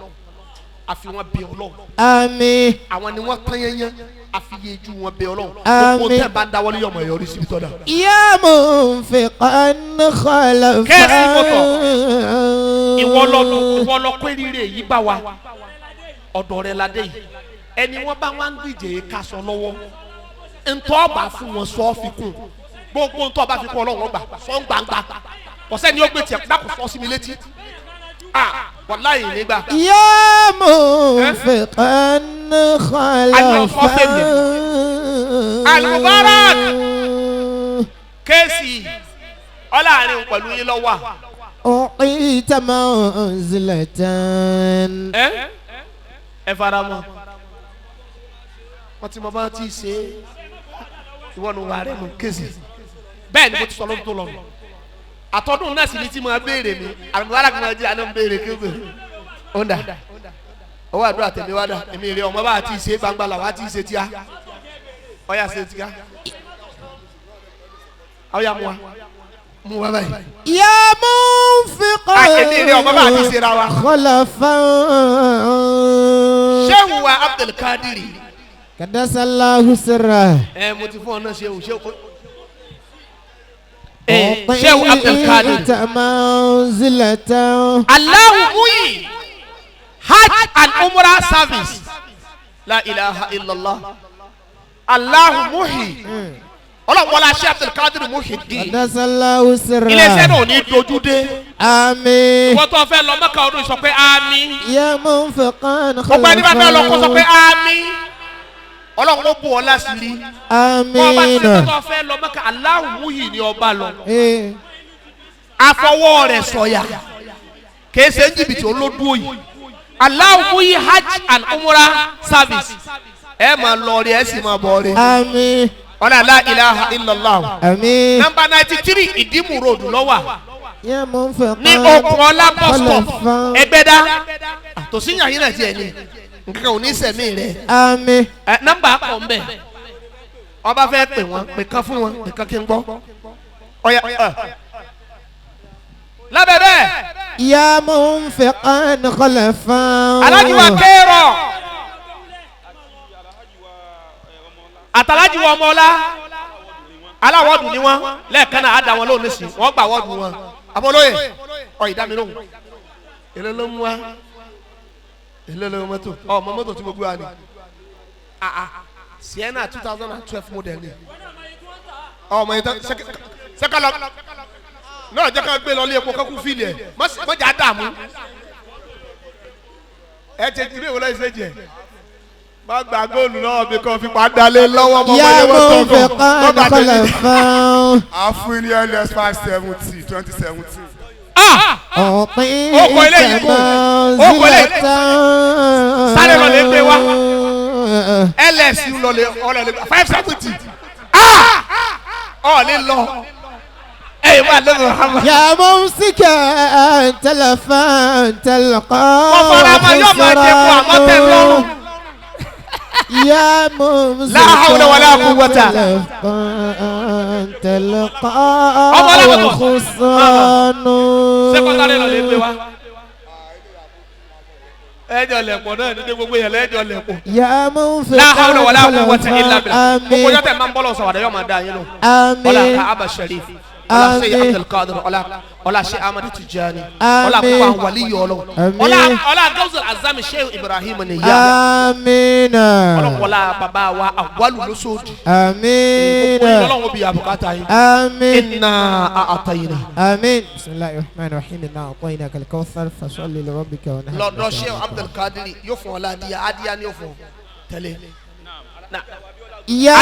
Àfi wọn bẹ Ọlọ́run. Àmín. Àwọn ni wọ́n tán yẹnyẹn. Àfi yejú wọn bẹ Ọlọ́run. Àmín. Gbogbo tẹ́ bá ń dáwọ́lé yọmọ yọrí síbi tọ́da. Ya munfiqan khalafan. Kẹ́sì mọ́tò. Ìwọ lọ ìwọ lọ kó eré yìí bá wa. Ọ̀dọ̀ rẹ̀ la dé yìí. Ẹni wọ́n bá wá ń díje kaṣọ lọ́wọ́. Ntọ́ ọba fún wọn sọ fi kún. Gbogbo ntọ́ ọba fi kún Ọlọ́run ọgbà sọ ń gbangba. Kọ̀sẹ́ ni ó gbé tiẹ̀ dákun sọ sí mi létí. Ah wàláyé nígbà. Ya munfiqan khalafan. Al-Mubarak. Kéèsì ọláàrin pẹ̀lú yín lọ́wọ́. U'tita manzilatan. Ẹ fara mọ́. Wọ́n ti mọ bá ti ṣe é. Ìwọ nu wà rẹ̀ nù kéèsì. Bẹ́ẹ̀ ni mo ti sọ lọ́dún tó lọ nù. Àtọ́dún náà sì ni tí mo béèrè mi. Al-Mubarak máa jẹ́ àná ń béèrè kéèsì. Ó ń dà. Owó àdúrà tèmi wá dà. Èmi rè ọmọ bá ti ṣe é gbangba làwa ti ṣe tíá. Ọ̀yà ṣe tíá. Ọ̀yà mu wa. Mu wa báyìí. Ya munfiqan Èmi rè ọmọ bá ti ṣe ra wa. khalafan. Ṣéwù wa Abdulkadiri. Kadasallahu sirra. Ẹ mo ti fún ọ náà ṣéwù ṣéwù. Ṣéwù Abdulkadir. U'tita manzilatan. Allahu muyi Hajj and Umrah service. La ilaha illallah. Allahu muhi. Ọlọ́run wọlé aṣẹ́ Abdulkadir Muhyiddin. Kadasallahu sirra. Iléeṣẹ́ náà ò ní dojú dé. Àmín. Ìwọ́n tó fẹ́ lọ Mẹ́kà ọdún sọ pé àmín. Ya munfiqan Gbogbo ẹni bá fẹ́ lọ kó sọ pé khalafan. àmín. Ọlọ́run ó bù ọ láṣìírí. Bọ́ ọba tí Àmín. tó fẹ́ lọ Mẹ́kà Allahu muhi ni ọba lọ. Eh. Afọwọ́ rẹ̀ sọ̀yà kìí ṣe ń jìbìtì olódùó yìí. Allahu muhi Hajj and Umrah service. Ẹ máa lọ rí ẹ sì máa bọ̀ rí. Àmín. Ọ̀nà la ilaha illallah. Àmín. Nọ́mbà 93 Ìdímù road lọ́wà Ya munfiqan ní okùn ọlá bus stop khalafan. Ẹgbẹ́dá. Tòsí yàn yín náà tiẹ̀ ni nǹkan ò ní sẹ̀mí rẹ̀. Àmín. Ẹ nọ́mbà kọ̀ ń bẹ̀. Ọba fẹ́ pè wọ́n pè kán fún wọn pè kán kí n gbọ́. Ọ̀yà ẹ̀. Lábẹ́ bẹ́ẹ̀. Ya munfiqan khalafan. Alájí wa kérò àtàlájí wa ọmọọlá aláwọ̀dù ni wọ́n lẹ́ẹ̀kan náà á da wọn lóhùn nísìnyí wọ́n gbà wọ́ọ̀dù wọn abọ́lóye ọ̀ ìdá mi lóhùn èlé ló mú wa èlé ló mú mọ́tò ọ mọ mọ́tò tí mo gbé wa ni Sienna 2012 model ni ọmọ yẹn tán sẹ́kàlọ́ náà jẹ́ ká gbé lọ ilé epo kẹ́kù fíìlì ẹ̀ mọ́jà dààmú ẹ ti ti bí ìwọlé ṣe jẹ má gba góòlù lọ́wọ́ mi kan fi padà lé lọ́wọ́ ọmọ Ya ọmọdé wọ́n tọkọ munfiqan lọ́ba tẹ̀lé. khalafan. A fún ní LS 570 2017. أعطيت Ó kọ eléyìí kù. Ó kọ eléyìí. Sáré lọ lè gbé wá. Ls lọlẹ ọlọlẹ 570. Ọ ní lọ. Ẹ wà lóbi Muhammad. يا ممسكا تلفا تلقى Wọ́n fara mọ́ yóò máa jẹ fún àmọ́ tẹ́ lọ́rùn. يا ممسكا لا حول ولا قوة. تلفا تلقى Ọmọ alákòókò. خسران Ṣé kọ́ sáré lọ lè gbé wá. Ẹjọ lẹ̀pọ̀ náà ní gbogbo yẹn lẹ́jọ lẹ̀pọ̀. يا منفقا La hawla wala quwwata illa billah. Gbogbo آمين ọjọ́ tẹ̀ máa ń bọ́ lọ sọ̀rọ̀ yóò máa dá yín lọ. Ọlá آمين Kaaba Sharif. Ọlá Sheikh Àmín. Abdul Qadir. Ọlá Sheikh Ahmad Tijani. Àmín. Ọlá gbogbo àwọn wàlíyọ̀ Ọlọ́run. Àmín. Ọlá Gawsul Azami Sheikh Ibrahim Niyas. آمين Ọlọ́run wọlá bàbá wa Awwalu lóṣòdì. آمين Gbogbo yín Ọlọ́run bí àbùkátà yín. آمين Inna a'tayna. آمين بسم الله الرحمن الرحيم إنا أعطيناك الكوثر فصل لربك وانحر Lọ́dọ̀ Sheikh Abdul Qadir yóò fún ọlá adíyá adíyá ni yóò fún ọ tẹ́lẹ̀. يا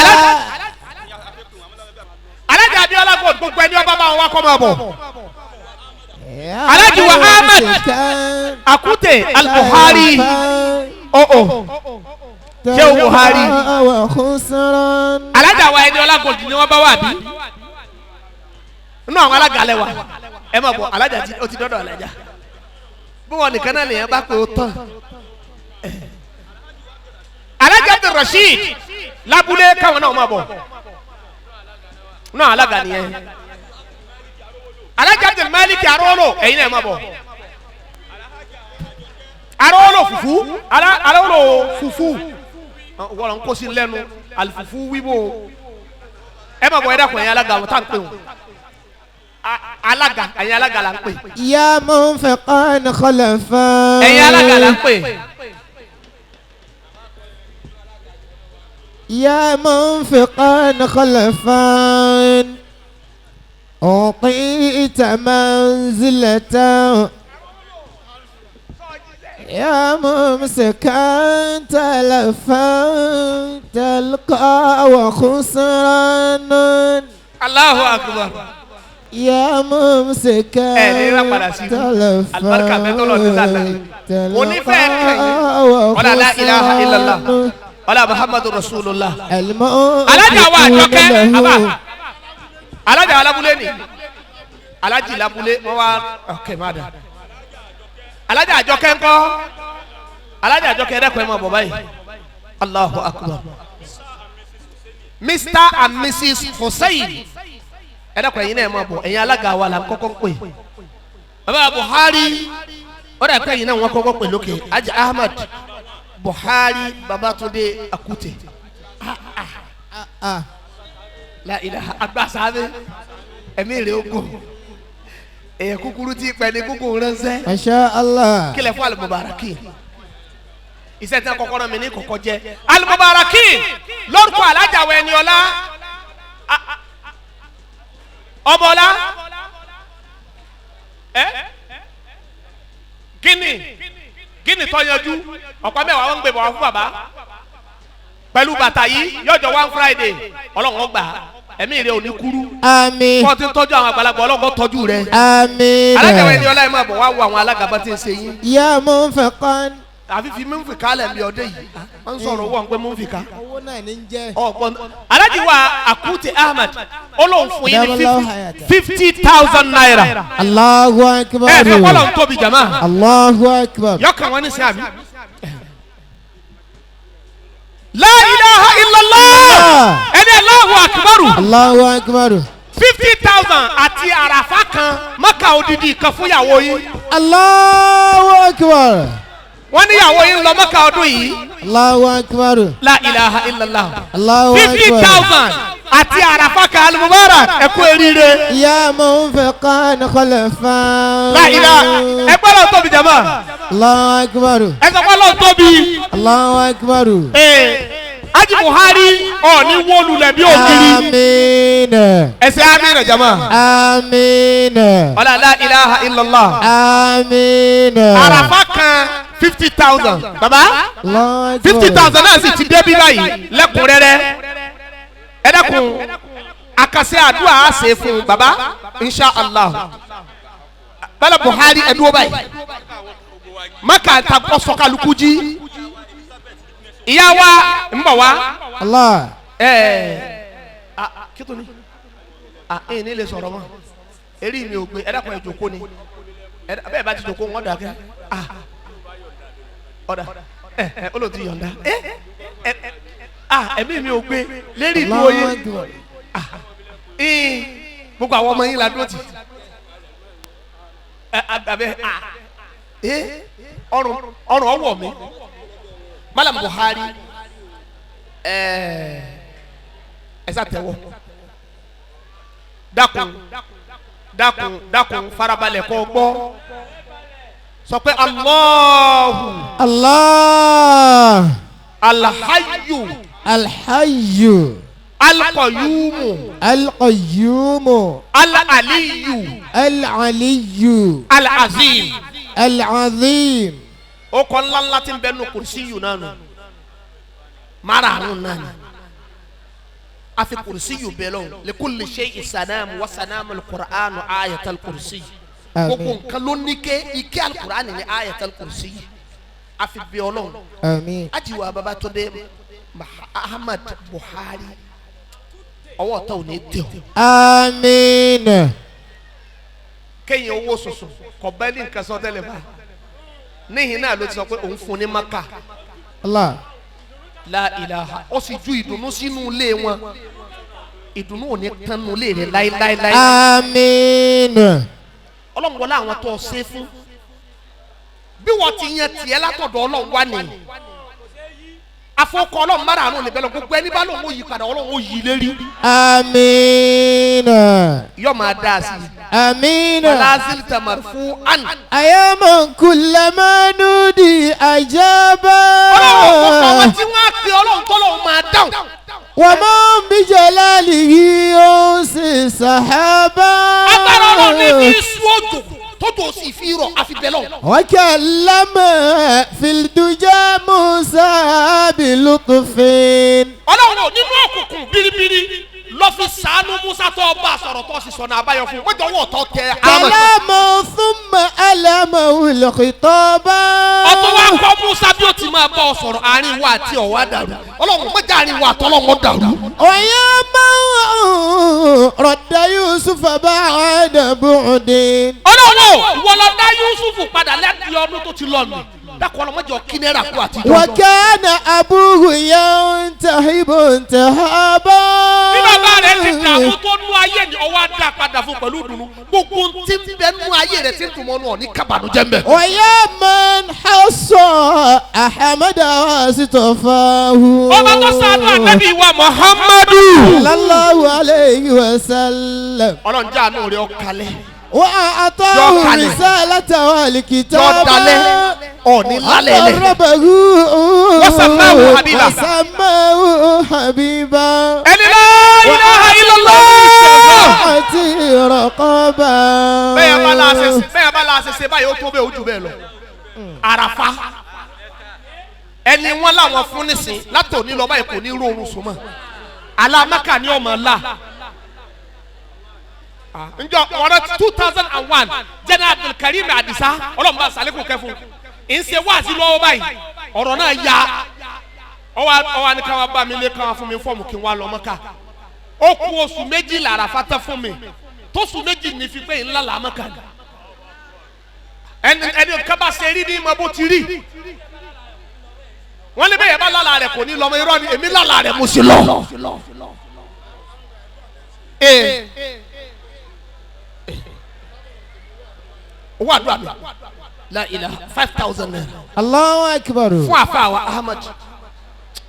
Alájà Abíọ́lá Gold gbogbo ẹni ọba bá wọn wá kọ́ máa bọ̀. يا Alhaji wa Ahmed. ممسكا Akute Al-Buhari. Oh. Shehu Buhari. وخسران Alájà wa ẹni ọlá Gold ni wọ́n bá wà bí. Nínú àwọn alága alẹ́ wa ẹ máa bọ̀ alájà tí ó ti dọ́dọ̀ alájà. Bí wọn nìkan náà lèèyàn bá pé ó tán. Alájà Abdul Rasheed lábúlé káwọn náà máa bọ̀. Nínú àwọn alága nìyẹn. Alájà Abdul Malik Arolo ẹ̀yin náà máa bọ̀. Arolo fufu Arolo fufu wọ́n ń kó sí lẹ́nu alifufu wíwò ẹ má bọ̀ ẹ dákun ẹ̀yin alága wọn tá à ń pè wọn alága ẹ̀yin alága là ń pè يا منفقا خلفا ẹ̀yin alága là ń pè يا منفقا خلفا أعطيت منزلة يا ممسكا تلفا تلقى وخسران Allahu akbar يا ممسكا ẹ ní ra padà sí ibú alibarika bẹ́ẹ̀ tọ́lọ̀ ní sàlá onífẹ́ kẹyìn ọ̀là la ilaha illallah ọ̀là muhammadu rasulullah. Alájà wa àjọkẹ́ àbá alájà wa lábúlé ni alájì lábúlé wọn wá ọkẹ má dà alájà àjọkẹ́ ńkọ́ alájà àjọkẹ́ ẹ̀dẹ́kọ̀ ẹ̀ máa bọ̀ báyìí Allahu akbar Mr and Mrs Hussein ẹ̀dẹ́kọ̀ ẹ̀yin náà ẹ̀ máa bọ̀ ẹ̀yin alága wa là ń kọ́kọ́ ń pè bàbá Buhari ó dà pé ẹ̀yin náà wọ́n kọ́kọ́ pè lókè Haji Ahmad Buhari Babatunde Akute la ilaha agbasabe ẹ̀mí rẹ̀ ogun èyàn kúkúrú tí pẹ̀lú kúkú ránṣẹ́ ما شاء الله kílẹ̀ fún alimubaraki iṣẹ́ tí wọ́n kọ́kọ́ rán mi ní kọ́kọ́ jẹ́ alimubaraki lórúkọ alájà wọ ẹni ọlá ọmọọlá ẹ gíní gíní tó yanjú ọ̀pá mẹ́wàá wọ́n ń gbé bọ̀ wá fún bàbá pẹ̀lú bàtà yìí yọjọ one Friday ọlọ́run ó gbà á ẹ̀mí rẹ̀ ò ní kúrú آمين kọ́ ti ń tọ́jú àwọn àgbàlagbà ọlọ́run ó tọ́jú rẹ̀ آمين alájà wọ ẹni ọlá ẹ̀ máa bọ̀ wá wo àwọn alága bá ti ń ṣe yín يا منفقا àfi fi múnfìkà lẹ̀ bí ọdẹ yìí wọ́n ń sọ̀rọ̀ owó ọ̀n pé múnfìkà owó náà ní jẹ́ ọ̀gbọ́n alájí wa Akute Ahmed ó lóun fún yín ní Dábàlá hayata. 50,000 naira Allahu akbar ẹ fẹ́ kọ́lọ̀ ń tóbi jama Allahu akbar yọkàn wọn ní sí àbí. La ilaha illallah ẹni Allahu akbaru Allahu akbar 50,000 àti àràfà kan mọ́kà odidi kan fún ìyàwó yín Allahu akbar wọ́n ní ìyàwó yín lọ mọ́kà ọdún yìí Allahu akbar La ilaha illallah Allahu fifty akbar thousand àti àràfà kan alimubarak ẹ kú eríire. يا منفقا خلفا La ilaha ẹ gbọ́dọ̀ tóbi jama Allahu akbar ẹ sọ pé Ọlọ́run tóbi. Allahu akbar Ee Haji Buhari ọ̀ọ́ni wọ́ọ̀lù lẹ̀ bí ògiri. آمين Ẹsẹ̀ amínà jama. آمين Ọlá la ilaha illallah. آمين Àràfà kan 50,000. Baba Allahu akbar 50,000 náà sì ti dé bí báyìí lẹ́kùnrẹ́rẹ́. Ẹ dákun àkàṣe àdúrà á ṣe fún baba insha Allah. Bala Buhari ẹdúró báyìí maka ta ọsọkaluku jí ìyá wa ń bọ̀ wá. Allah. Kí tó ní ẹ ní lè sọ̀rọ̀ mọ́ eré mi ò gbé ẹ dákun ẹ jókòó ni bẹ́ẹ̀ bá ti jókòó wọ́n dàgẹ́ ọ̀dà ẹ olóòtú yọ̀ǹda ẹ̀mí mi ò gbé lérí ìdúró yìí gbogbo àwọn ọmọ yín la dúró tì ọrùn ọwọ́ mi Malam Buhari ẹ sá tẹ́wọ́ dákun dákun dákun farabalẹ̀ kó gbọ́ sọ pé Allahu Allah alhayyu alhayyu alqayyumu alqayyumu alaliyu alaliyu alazim alazim. Ó kọ́ ńláńlá tí ń bẹ nù kùrìsíyù náà nù márààrún náà ni a fi kùrìsíyù bẹ lọ́wọ́ likulli shay'in sanamu wa sanamu alukur'anu ayatal kùrìsíyù gbogbo nǹkan ló ní ké ike alukur'ani ni ayatal kùrìsíyù a fi bẹ Ọlọ́run. Àmín. Ajiwa Babatunde Ahmad Buhari ọwọ́ ọ̀tá ò ní tẹ̀ ọ́. Àmín. Kéèyàn owó sọ̀sọ̀ kọ̀ bẹ́ẹ̀ ní nǹkan sọ tẹ́lẹ̀ bá níhìn náà ló ti sọ pé òun fún ní Maka. Allah. La ilaha ó sì ju ìdùnnú sínú ilé wọn ìdùnnú ò ní tán nínú ilé rẹ láéláéláé. Àmín. Ọlọ́run wọlé àwọn tó ṣe fún bí wọ́n ti yan tiẹ̀ látọ̀dọ̀ Ọlọ́run wá nìyí afọkọ Ọlọ́run márààrún níbẹ̀ lọ gbogbo ẹni bá lóun ó yí padà Ọlọ́run ó yí lérí. Àmín. Yóò máa dá a sí. Àmín. Malazil tamarfu an. Ayaman kullama nudi ajaba. Ọlọ́run kò kọ́ wọn tí wọ́n á pe Ọlọ́run tọ́lọ́run máa dáhùn. Wa man bi jalalihi yunsi sahaba. Agbára Ọlọ́run ní bí sùn òjò tójò sì fi rọ̀ àfi bẹ́ẹ̀ lọ. Wa kallama fil duja Musa bilutfin. Ọlọ́run nínú òkùnkùn biribiri lọ fi sànú Musa tó bá sọ̀rọ̀ tó sì sọ̀nà àbáyọ fún un mọ́jọ wọ̀ tó tẹ Ahmed. Kalamu thumma alamahu al-khitaba. Ọtọ́ wa kọ́ Musa bí ó ti máa bá ọ sọ̀rọ̀ àárín wa àti ọ̀wá dàrú Ọlọ́run mọ́jà àárín wa àtọ́lọ́run dàrú. Wa man radda Yusufa ba'da bu'din. Ọlọ́run ìwọ ló dá Yusufu padà láti ọdún tó ti lọ nù dákọ̀ ọlọ́mọdé ọkí náírà kú àtijọ́. Wa kana abuhu yantahibu intihaba. Bí bàbá rẹ̀ ti dààmú tó nú ayé ni ọwọ́ á dá padà fún pẹ̀lú ìdùnnú gbogbo tí ń bẹ nú ayé rẹ̀ tí ń dùn mọ́ nù ọ̀ ní kábàánújẹ́ ń bẹ. Wa ya man hassa Ahmada wasitafahu. Ọba tó ṣàánú Ànábì wa Muhammadu. Sallallahu alayhi wa sallam. Ọlọ́run jẹ́ àánú rẹ̀ ó kalẹ̀. Wa a'tahu risalata wal kitaba. Yọ dalẹ̀ ọ̀ní lálẹ́ lẹ̀. Aqarrabahu. Wasamahu habiba. Wasamahu habiba. Ẹni la ilaha illallah. Àti raqaba. Bẹ́ẹ̀ bá la ṣe ṣe báyìí ó tó bẹ́ẹ̀ ó jù bẹ́ẹ̀ lọ. Àràfá ẹni wọn làwọn fún nísìn látòní lọ báyìí kò ní rọrùn sùn mọ́. Alámàkà ni ọmọ ńlá. Njọ ọ̀rọ̀ 2001 General Abdulkareem Adisa ọlọ́mọba sàlékún kẹfún ń ṣe wáàsí lọ́wọ́ báyìí ọ̀rọ̀ náà ya ọwọ́ ni káwọn bá mi lé káwọn fún mi fọ́ọ̀mù kí n wá lọ Mọ́kà ó kù oṣù méjì làràfà tán fún mi tóṣù méjì ní fi pé ńlá là Mọ́kà ni ẹni kaba ṣe rí ní ma bó ti rí wọ́n ní bẹ́ẹ̀ yẹn bá lálàá rẹ̀ kò ní lọ́mọ irọ́ ni èmi lálàá rẹ̀ mo sì lọ. Owó àdúrà mi la ilaha 5,000 naira. Allahu akbar. Fún àfa wa Ahmad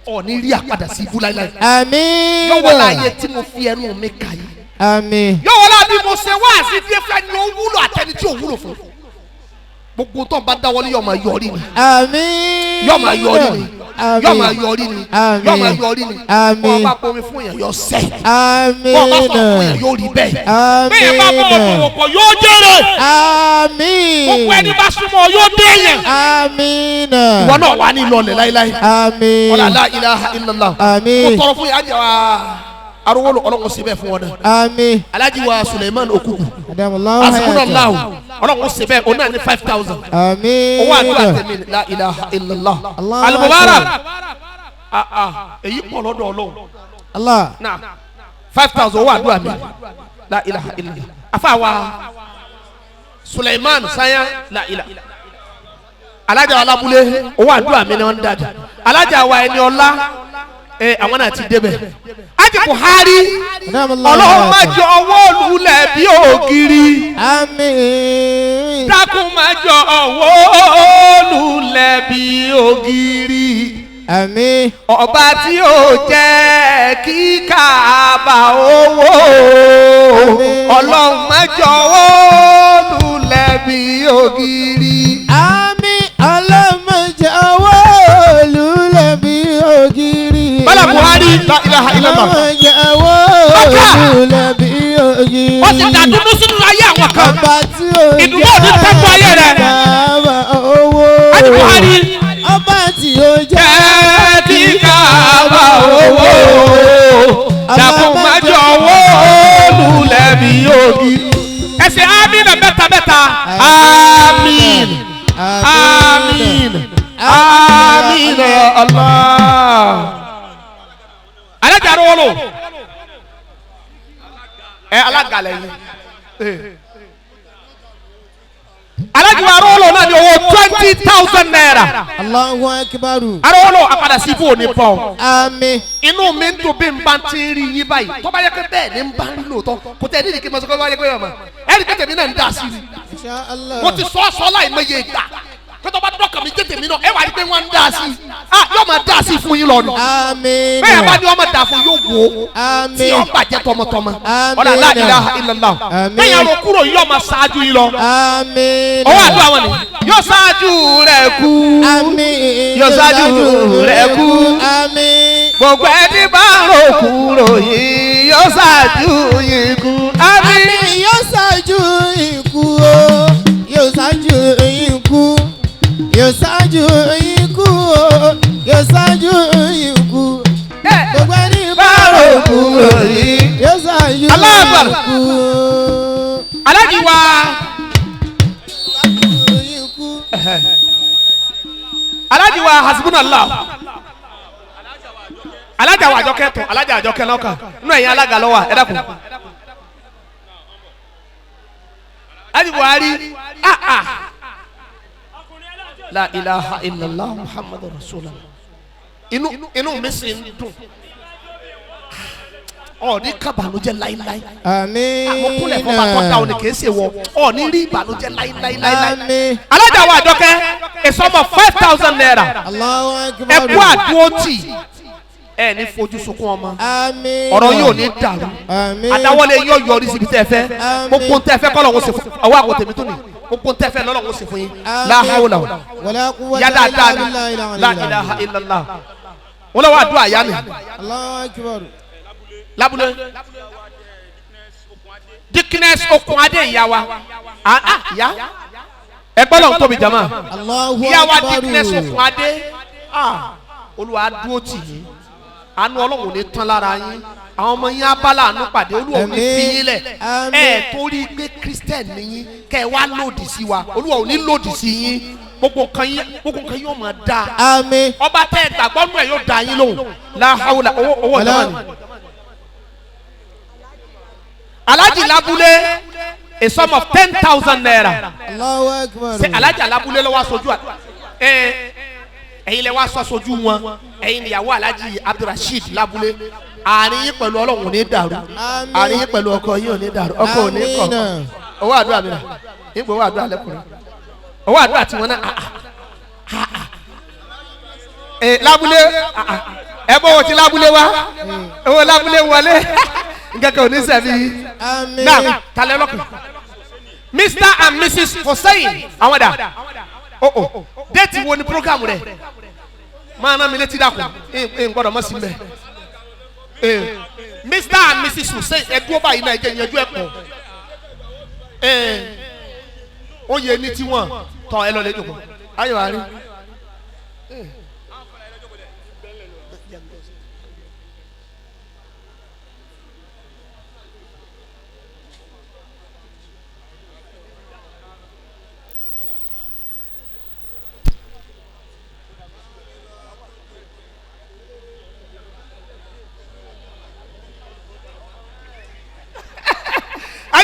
ọ̀ní rí àpadà sí ibú láíláí. Àmín. Yóò wọlé ayé tí mo fi ẹnu mi kà yìí. Àmín. Yóò wọlé àbí mo ṣe wá sí díẹ̀ fún ẹni ó wúlò àtẹni tí ò wúlò fún. Gbogbo tó ń bá dáwọ́lé yóò máa yọrí ni. Àmín. Yóò máa yọrí ni. Àmín. Yóò máa yọrí ni. Àmín. Yóò máa yọrí ni. Àmín. Bọ́ọ̀ bá bomi fún yẹn yóò sẹ́. Àmín. Bọ́ọ̀ bá sọ̀rọ̀ fún yẹn yóò rí bẹ́ẹ̀. Àmín. Bẹ́ẹ̀ bá bọ̀ ọ̀dọ̀ pọ̀ yóò jèrè. Àmín. Gbogbo ẹni bá súnmọ́ yóò dé yẹn. Àmín. Ìwọ náà wà ní ìlọlẹ̀ láíláí. Àmín. Wala la ilaha illallah. Àmín. Mo tọrọ fún yàrá wa Arówólò Ọlọ́run ṣe bẹ́ẹ̀ fún wọn náà. Àmín. Alhaji wa Suleiman Okuku. Adamallahu Asukunallahu Ọlọ́run ṣe bẹ́ẹ̀ òun náà ní 5,000. Àmín. Owó àdúrà tèmi la ilaha illallah. Allahu Al-Mubarak. Èyí pọ̀ lọ́dọ̀ Ọlọ́run. Allah. Náà 5,000 owó àdúrà mi la ilaha illallah. Afa wa Suleiman Sanya la ilaha. Alájà wa lábúlé owó àdúrà mi ni wọ́n ń dájà. Alájà wa ẹni ọlá àwọn náà ti débẹ̀. Ájì Buhari Ọlọ́run má jọ ọwọ́ lulẹ̀ bí ògiri. Àmín. Dákun má jọ ọwọ́ lulẹ̀ bí ògiri. Àmín. Ọba tí ó jẹ́ kí Káàbà owó. Ọlọ́run má jọ ọwọ́ lulẹ̀ bí ògiri. Àmín. Ọlọ́run má jẹ́ ọwọ́ lulẹ̀ bí ògiri. Bala Buhari la ilaha illallah. Ọlọ́run má jẹ́ ọwọ́ lulẹ̀ bí ògiri. Ó ti dàdúró sínú ayé àwọn kan. Ọba tí ó jẹ́ Ìdùnnú òní tẹ́kọ̀ ayé rẹ̀. Káàbà owó. Ájì Buhari. Ọba tí ó jẹ́ kí Káàbà owó. Dákun má jọ ọwọ́ lulẹ̀ bí ògiri. Ẹ ṣe àmín mẹ́ta mẹ́ta. Àmín. Àmín. Àmín ya Allah. Alájà arówólò. Ẹ alága lẹ́yìn. Alájà arówólò náà ní owó 20,000 naira. Allahu akbar. Arówólò apàdà sí ibú òní pọ̀. Àmín. Inú mi ń dùn bí n bá ti rí yín báyìí. Tó bá yẹ pé bẹ́ẹ̀ ni n bá ń rí lóòótọ́. Kò tẹ̀ ní ìdíkì mọ́sọ́kọ́ bá yẹ pé ọmọ. Ẹ̀rí pé tèmi náà ń dà sí i. Insha Allah. Mo ti sọ ọ́ sọ láì mọye ìgbà. Pé tó bá dọ́kàn mi jẹ́ tèmi náà, ẹ wà ní pé wọ́n ń dà sí i. Ah, yóò máa dà sí i fún yín lọ ni. Àmín. Bẹ́ẹ̀ bá ní ọmọ dà fún yóò wò ó. Àmín. Tí ó bàjẹ́ tọmọtọmọ. Àmín. Ọ̀là la ilaha illallah. Àmín. Bẹ́ẹ̀ yẹn ro kúrò yóò máa ṣáájú yín lọ. Àmín. Ọwọ́ àdúrà wọn ni. Yóò ṣáájú rẹ̀ kú. Àmín. Yóò ṣáájú rẹ̀ kú. Àmín. Gbogbo ẹni bá rò kúrò yìí yóò ṣáájú yìí kú. Àmín. Àmín. Yóò ṣáájú ikú o. Yóò ṣáájú ikú. Yóò ṣáájú ikú o. Yóò ṣáájú ikú. Gbogbo ẹni bá rò kúrò yìí yóò ṣáájú Allahu Akbar. ikú. Aláàjì wa Ikú. Aláàjì wa hasbunallah. Alájà wa àjọkẹ́ tó alájà àjọkẹ́ lọ́kàn nínú ẹ̀yin alága lọ́wọ́ ẹ dákun. Aláàjì Buhari ah ah la ilaha illallah muhammadu rasulullah. Inú mi sì ń dùn. Ọ̀ọ́ni kábàánújẹ́ láíláí. Àmín. Mo kúnlẹ̀ fọba tó dá òní kìí ṣe wọ. Ọ̀ọ́ni rí ìbànújẹ́ láíláí láíláí. Àmín. Alájà wa àjọkẹ́ ìsọmọ 5,000 naira. Allahu akbar. Ẹ kú àdúró tì. Ẹ ní fojú sunkún ọmọ. Àmín. Ọ̀rọ̀ yóò ní dàrú. Àmín. Àdáwọ́lé yóò yọrí síbi tẹ́ ẹ fẹ́. Àmín. Gbogbo ń tẹ́ ẹ fẹ́ kọ́ lọ́wọ́ sí fún ọwọ́ àgọ́ tèmi tó ní. Gbogbo ń tẹ́ ẹ fẹ́ lọ́wọ́ sí fún yín. Àmín. La hawla. Wala quwwata Yá dáadáa illa ni. billahi La ilaha illallah. Wọ́n lọ́wọ́ àdúrà yá ni. Allahu akbar. Lábúlé. Dikines Okunade ìyá wa. Ah ah ìyá. Ẹgbẹ́ lọ́n tóbi jama. Allahu Ìyá wa akbar. Dikines Okunade. Ah Olúwa dúró tì yín. Àánú Ọlọ́run ò ní tán lára yín. Àwọn ọmọ yín abala àánú pàdé Olúwa ò ní fi yín lẹ̀. Àmín. Ẹ torí pé Christian ni yín kẹ́ ẹ wá lòdì sí wa. Olúwa ò ní lòdì sí yín. Gbogbo nǹkan yín yóò máa dáa. Àmín. Ọba tẹ́ ẹ gbàgbọ́ nù ẹ̀ yóò dá yín lóhùn. La hawla owó owó ìjọba ni. Alhaji Labule a sum of 10,000 naira. Allahu akbar. Ṣé Alhaji Labule ló wá sojú ẹ ẹ̀yin lẹ wá sọ sojú wọn ẹ̀yin níyàwó Alhaji Abdulrasheed Labule. Àárín yín pẹ̀lú Ọlọ́run ò ní dàrú. Àmín. Àárín yín pẹ̀lú ọkọ yín ò ní dàrú. Ọkọ ò ní kọ̀. Àmín. Owó àdúrà mi rà. Ipò owó àdúrà lẹ́kùnrin. Owó àdúrà tiwọn náà. Ẹ Labule ẹ bọ́ wọ́n ti Labule wá. Owó Labule wọlé. Nǹkan kan ò ní sẹ́mi. Àmín. Now, talẹ lọkàn. Mr and Mrs Hussein àwọn dà. Oh oh, déètì wo ni program rẹ̀? Máa ná mi létí dàkún, n gbọ́dọ̀ mọ̀ sí mbẹ́. Mr and Mrs Hussein ẹ dúró báyìí náà ẹ jẹ́ ìyẹn ẹ pọ̀. Ó yẹ ní tiwọn tọ́ ẹ lọ lè jókòó. Ayọ̀ wá rí.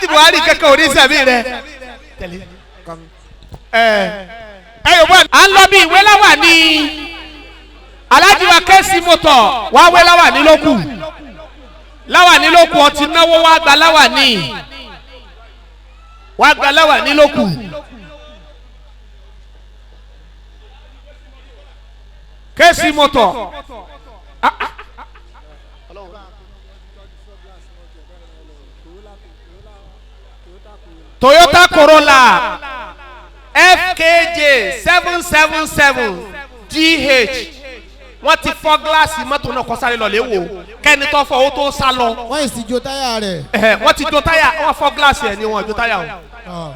Ájì Buhari kankan ò ní sẹ́mi rẹ tẹ̀lé ẹ ẹ yóò bọ́. À ń lọ bí ìwé láwà ní Alhaji wa kẹ́sì mọ́tọ̀ wá wé láwà ní lókù láwà ní lókù ọtí náwó wá gba láwà ní wá gba láwà ní lókù. Kẹ́sì mọ́tọ̀. Toyota Corolla FKJ 777 GH wọ́n ti fọ́ gíláàsì mọ́tò náà kọ́ sáré lọ lè wò kẹ́ni tó fọ́ owó tó sá lọ. Wọ́n sì jó táyà rẹ̀. Wọ́n ti jó táyà, wọ́n fọ́ gíláàsì ẹ̀ ní wọ́n jó táyà o.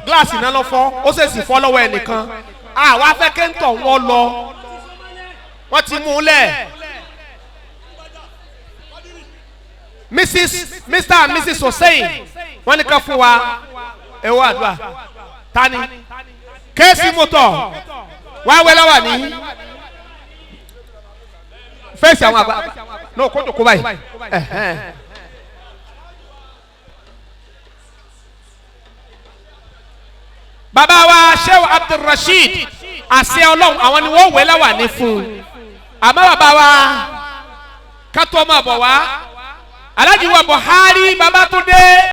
Gíláàsì náà lọ fọ́, ó sì sì fọ́ lọ́wọ́ ẹnìkan. Àwa fẹ́ kéńtọ̀ wọn lọ, wọ́n ti mú un lẹ̀. Mrs Mr and Mrs Hossein wọ́n ní ká fún wa ẹ wá àdúrà tani kẹ́sì mọ́tọ̀ wá wẹ́lá wà ní fẹ́ẹ̀sì àwọn àgbà náà kó tó kó báyìí. Bàbá wa Shehu Abdulrasheed àṣẹ Ọlọ́run àwọn ni wọ́n wẹ́lá wà ní fún un àmọ́ bàbá wa kátó máa bọ̀ wá Alhaji wa Buhari Babatunde.